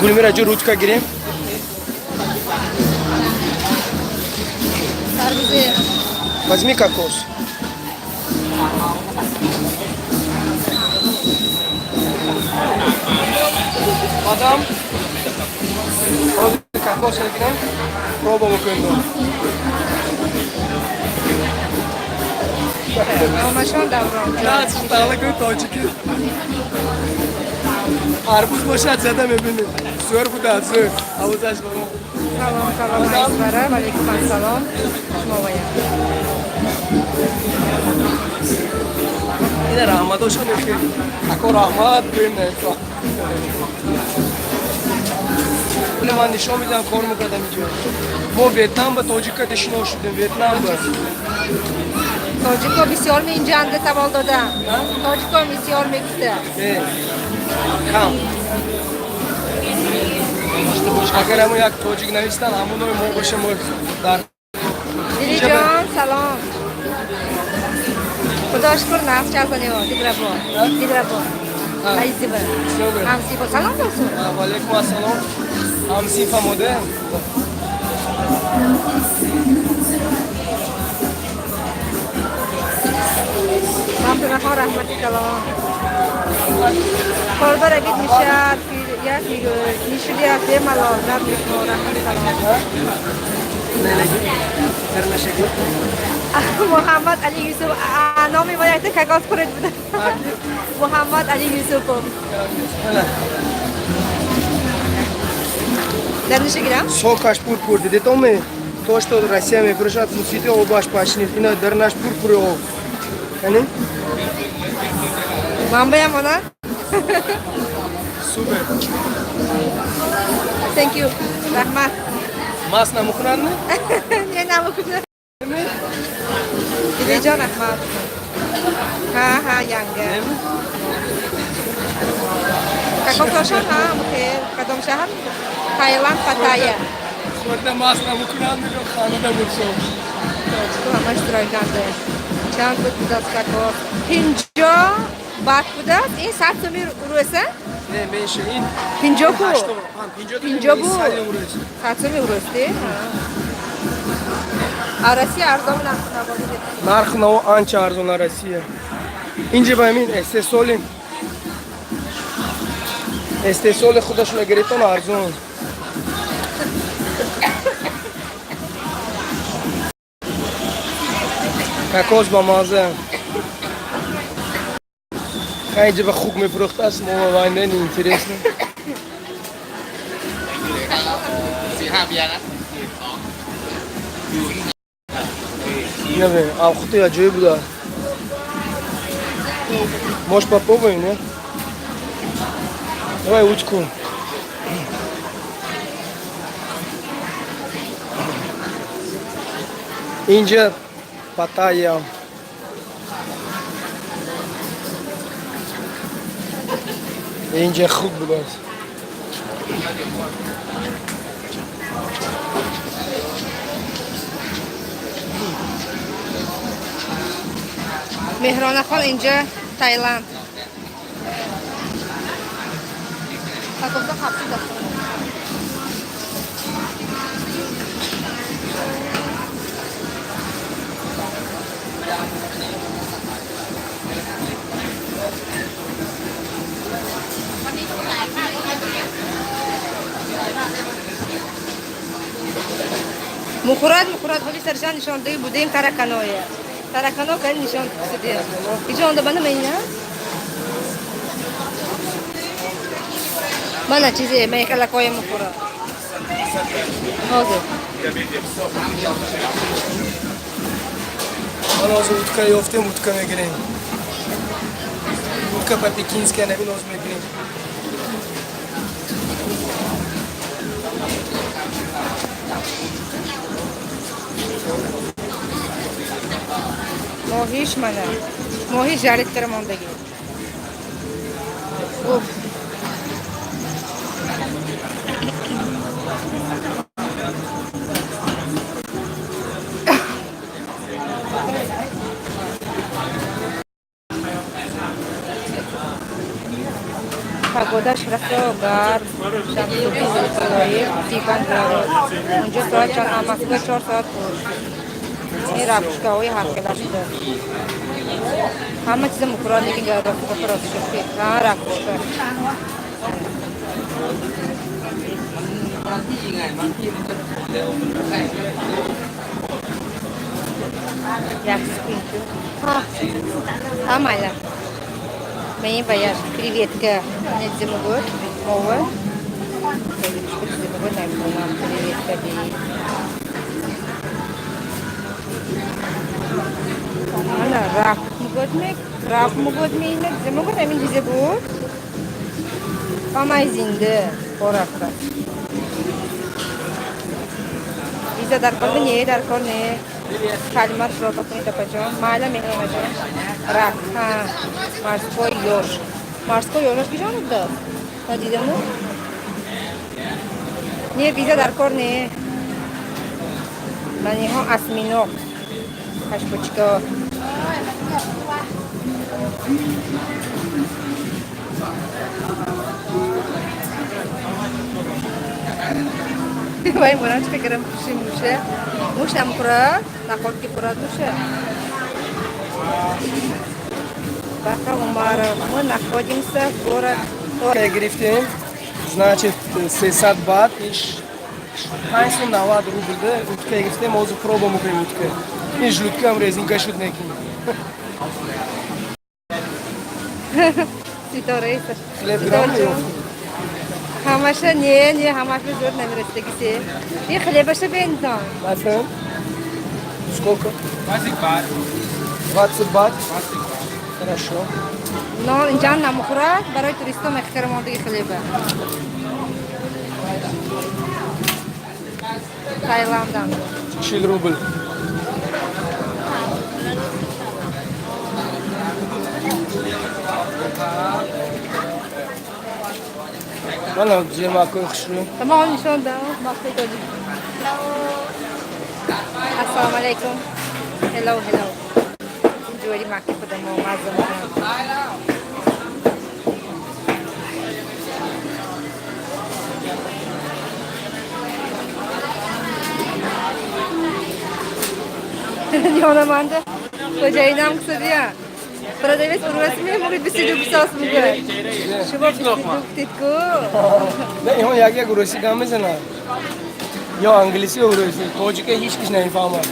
Гулмира ҷо ручка гирем. Тарбузи. Возьми кокос. Мадам, ҳозир кокос мегирем, проба мекунем. Номашон Даврон. Таалаки тоҷики. Арбуз бошад, зада мебинем. Зӯр буда, зӯр. Авозаш баро. Салом, салом, азизбара. Валейкум ассалом. Шумо вая. Ина раҳматошон хеле. Ако раҳмат гӯем на. Ина ман нишон медиҳам, кор мекардам инҷо. Мо Ветнам ба тоҷика шино шудем, Ветнам ба. Тоҷико бисёр меинҷанда, савол додам. Тоҷико бисёр мегуфта. Не, кам. Агар ҳамон як тоҷик навистан, ҳамонои мо боше, мо дар Дилиҷон, салом. Худо шукр, нағз чалпанио, Дилрабо. Дилрабо. Айзиба. Ҳамсифо салом болсун. Валейкум ассалом. Ҳамсифа моде. Махтунахон, раҳмати калон. Корбар агид мешад. Як нишуди аз бемалол назди шумо, раҳмат, салом. Дарнашаги. Муҳаммад Али Юсуф, номи мо якта кагоз хӯред буда. Муҳаммад Али Юсупов. Дар гирам? Сокаш пурпур дидетоме? То, что Россия мефурӯшад, мусиқи обаш пашнид. Ина дарнаш пурпури об. Яъне? Манбаям она? Супер. Thank you. Раҳмат. Мас намекунанд? Не, намекунад. Дилиҷон, раҳмат. Ҳа, янга. Кокосошон, ҳа, мухел. Кадом шаҳр? Таиланд, Паттайя. Хӯрда мас намекунанд, мегӯям, ханада буд шо. Ҳамаш стройканде. Чанд буд будааст кокос? 50 бат будааст. Ин 100 суми рӯса? Не, меньше. Ин 50 ку. 50. 50 буд. 100 суми рӯсти? А Россия арзон нарх наво. Нарх наво анча арзон на Россия. Инҷа ба ҳамин истеҳсоли худашона гирифтан арзон. Кокос ба маза. Инҷа ба хук мефурӯхтааст, мо вайна неинтересно. สี่ห้าเบียร์นะ Наве, авхуты аҷоиб буда. Может, попробуем, не? Давай утку. Инҷа Паттайя. Инҷа хук будааст. Меҳронахон, инҷа Таиланд. Кокосо хабси даст. Мухӯрад, мухӯрад, ҳоли саршан нишондаги будем тараканое. Таракано кани нишон кусиде. Иҷо онда бана мена? Мана чизе мехалакое мухӯрад. Ҳозир. Ман ҳозир утка ёфтем, утка мегирем. Утка по-пекински навин ҳозир мегирем. Моҳиш мана. Моҳи жарить кара мондагӣ. Уф. Погодаш расо гарм, шамсуби зулфалои 35 градус. Унҷо соат чанд? А Москва 4 соат пуш. Ин ракушкаҳои ҳархела шуда. Ҳама чиза мухӯрад, лекин ракушка рост шуд. Ҳа, ракушка. Як секунду. Ҳа, майла. Ман баяш креветка недзе мегӯяд? Мова. Чизе мегӯяд, намедонам. Креветка би. Ана рак мегӯяд ме? Рак мегӯяд ме ина? Чизе мегӯяд ҳамин чизе буд? Ҳамаи зинда порафта. Виза дар кор не, дар кор не. Калимат проба кунед, апаҷон. Майла, Меҳронаҷон. Рак, ҳа. Морской ёж. Морской ёжаш киҷон буда? Надидаму? Не, виза дар кор не. Маниҳо осьминог. Ҳашпочка. Вай монам чӣ фикрам пуши муша. Муш намехӯрад? Наход ки хӯрад муша. Баха Умаров. Мы находимся в город Гирифтем. Значит, 300 бат, иш 590 рубл да, утка гирифтем, ҳозир проба мекунем утка. Ин желудка ам резинка шуд некин. Ситораи. Хлеб грамм Ҳамаша не, ҳамаша зуд намерасидагисе. И хлебаша бентон. My friend, сколько? 20 бат. 20 бат? Хорошо. Нон инҷа намухӯрад, барои туристо мехӯрам мондиги хлеба. Таиландам. 40 рубл. Мана ҷемакои хушрӯ. Тамом нишон дам, махфи тоҷик. Ассалому алайкум. Hello, hello. Ҷӯри макки худамо мазза мекунам. Ёнаманда. Хоҷаинам кусадия. Продавец урваси мемурид 22 бисос мугӯяд. Шумо 22 гуфтед ку? Не, иҳон як як урусӣ гап мезанад. Ё англисӣ ё урусӣ. Тоҷика ҳеҷ киш намефаҳмад.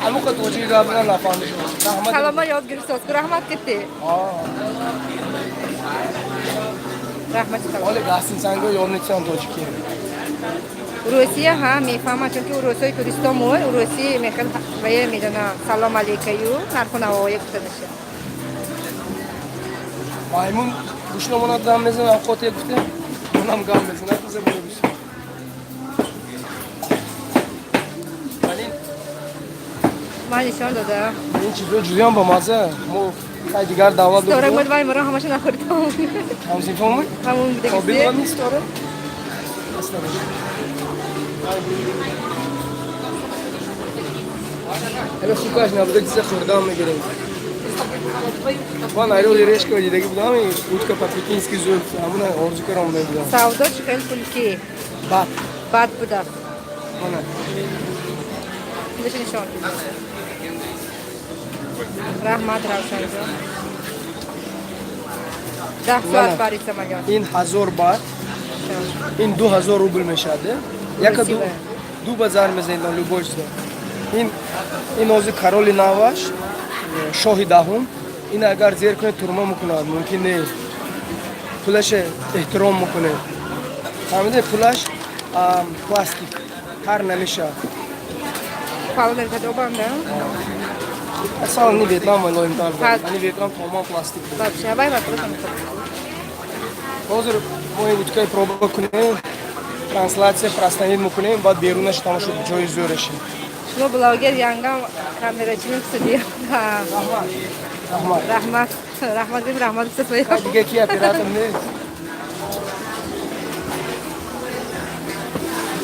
Ҳамоқа тоҷики гап мезанад, нафаҳмишон. Раҳмат. Салома ёд гирифтост ку, раҳмат китти. Раҳмати калон. Ҳоле гастинсанго ёд метиҳанд тоҷикӣ. Урусия ҳа мефаҳмад, чунки урусҳои туристо мой урусӣ мехел вае медонам, салом алейкаю, нарху навоя гуфта мешавад. Маймун гӯшномонад гам мезанад, авқоте гуфте, онам гам мезанад, забони русӣ. Вале Ман нишон додам. Ин чизҳо ҷудоям ба мазза. Мо хай дигар давлат Ситора мад вай маро ҳамаша нахӯрдам. Ҳамсинфомӣ? Ҳамун будагисе. Қобил ва ситора? Асло. Ҳамин хукаш набуда, чиза хӯрдам мегирем. Ман орёл и решка дидагӣ будам, утка по-пекински зуд, ҳамуна орзу карам будам. Савдо чӣ хел пулки? Бад. Бад будааст. Мана. Пулаша нишон. Раҳмат, Равшанҷон. 10 соат пари самолёт. Ин 1000 бат, ин 2000 рубл мешавад. Яка ду ба зар мезанед на любой чиза. Ин ҳозир короли наваш, шоҳи даҳум, ин агар зер кунед, турма мекунад, мумкин нест. Пулаше эҳтиром мекунед. Фаҳмиде, пулаш пластик, тар намешавад. Пало намешавад, да? Асалан ни Ветнам лоимтар буд. Ани Ветнам тамоман пластик буд. Вообще, вай вопрос намекунад. Ҳозир мо ин утка проба кунем, трансляция простановить мекунем, баъд берунаш тамошо ҷои зӯраши. Шумо блогер, янгам камерачием студия. Раҳмат. Раҳмат. Раҳмат. Раҳмат, раҳмат. Дига ки оператор нест.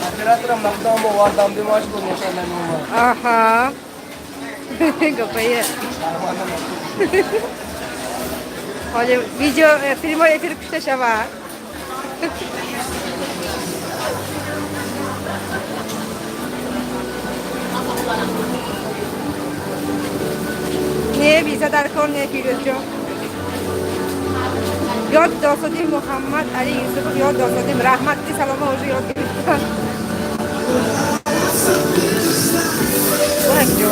Операторам набудам, овардам, димаш буд, ношад намеомад. Аҳа. Гапае. Ҳоле видео прямой эфир кушта шавад. Не виза дар кор не, Фирӯзҷон. Ёд досодим, Муҳаммад Али Юсупов, ёд досодим. Раҳмат, ки салома уже ёд гирифтан. Ҷо.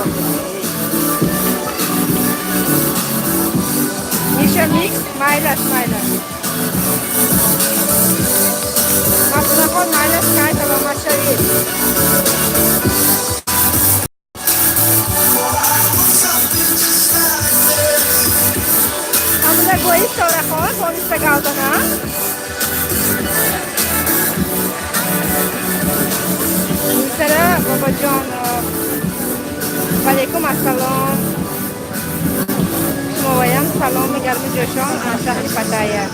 Миша микс, майлаш, майлаш. Мафтунахон, майлаш, кай саломат шавед. Ҳамуна гои Ситорахон, бониста галдона. Гулсара бобоҷон, валейкум ассалом. Шумоям саломи гарму ҷӯшон аз шаҳри Паттайя.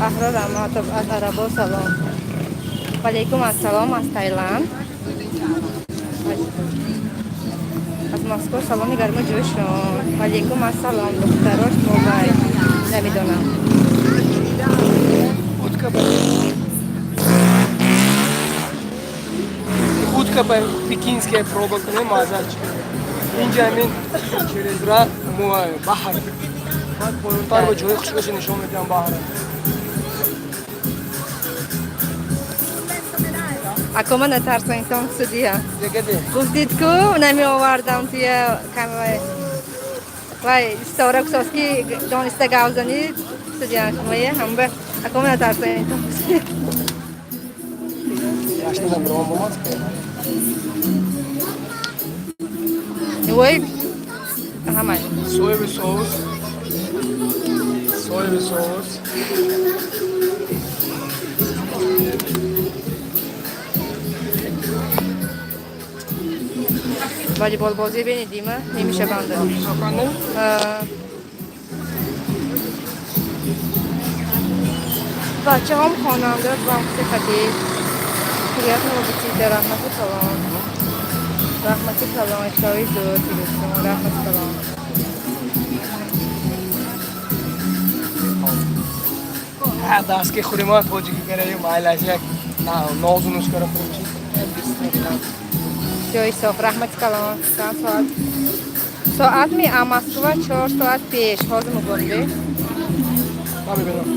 Аҳрор Аматов аз Арабо салом. Валейкум ассалом аз Таиланд. Аз Москва саломи гарму ҷӯшон. Валейкум ассалом, духтарош мобай. Намедонам. Утка по-пекински проба кунем, маза чӣ. Инҷа ҳамин через ра баҳр. Баъд поёнтар ба ҷои хушкаша нишон медиҳам баҳра. Ако ма натарсонитон судия. Дегеде. Гуфтид ку намеовардам туя камера. Вай, истора кусоски дониста гав занӣ судия шумоя ҳамба ако ма натарсонитон судия. Яшнада биром бомад. Вой, ҳамай. Соевый соус. Соевый соус. Волейболбозӣ бинидима немишаванда. Соканне? Бачаҳом хонанда вам сифати. Приятного аппетита, раҳмати калон. Раҳмати калон, иштиҳои зуд, телефон, раҳмати калон. Даст ки хӯрим ма тоҷикӣ караи майлаш як нозу нуш кара хӯрим чи. Всё, Исоф, раҳмати калон. Чанд соат? Соат ми а Москва 4 соат пеш. Ҳозир мегӯмде. Ма мебинам.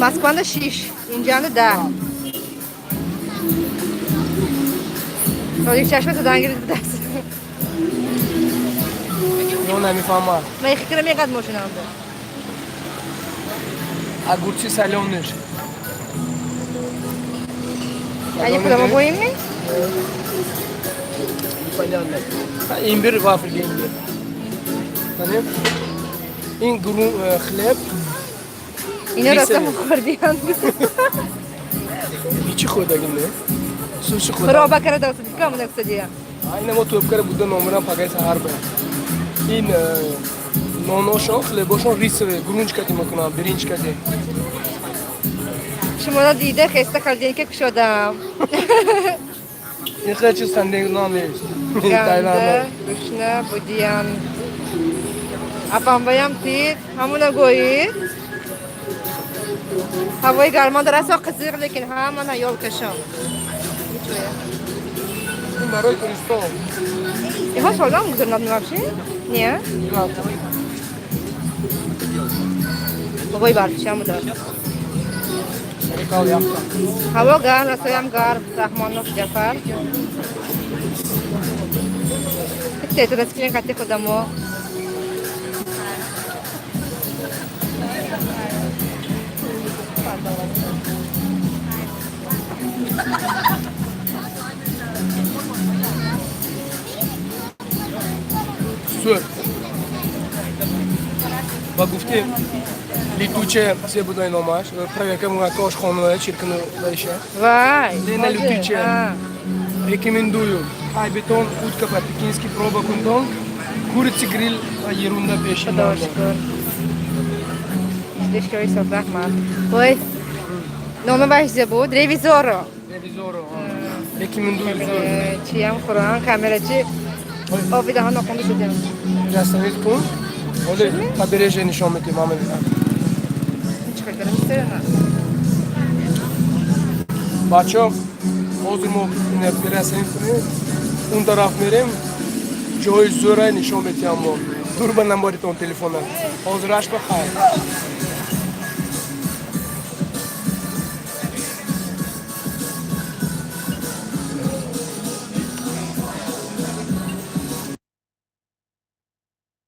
Москванда 6, инҷанда 10. Тоҷик чашма задан гирифт будааст. Ё намефаҳмад. Ман фикр мекард мошинамда. Огурцы солёные. Они куда мы будем? Непонятно. Имбирь в Африке имбирь. Понятно? Ин хлеб. Ино роста мухӯрдиям. Ичи хӯрдагим не? Суши хӯрдам. Роба карда дод, кам наксадия. Ина мо тӯб кара буда номерам пагай саҳар ба. Ин ноношон, хлебошон рисовый, грунч кати мекунам, биринч кати. Шуморо дида хеста холодильника кушодам. Ин хеле чиз нон нест. Ганда, гушна, будиян. Апамбаям тид, ҳамуна гӯӣ. Ҳавои гармон расо қизиқ, лекин ҳамана ёлкашон. Ин барои туристон. Иҳо солам гузаронад вообще? Не? Бобои барфишам буда. Сарикал яхта. Ҳаво гарм, расоям гарм. Раҳмонов Ҷафар. Тетрас кунем қати худамо. Сур. Ба гуфти летучая се будай номаш. Проверка му кош хонуе чиркну дайша. Вай! Лена летучая. Рекомендую. Ай бетон утка по-пекински проба кунтон. Курица гриль ерунда пеши. Худо шукр. Дишкои соф раҳмат. Ой, номи ваш зе буд? Ревизоро. Ревизоро. Рекомендую. Чиям хӯран камерачи оби даҳон нохонда шудем. Остановить кун. Ҳоле побережье нишон медиҳем мама. Чӣ кардам истерана? Бачо, ҳозир мо переостановить кунем. Он тараф мерем. Ҷои зӯра нишон медиҳам мо. Дур ба намбаритон телефона. Ҳозираш ба хайр.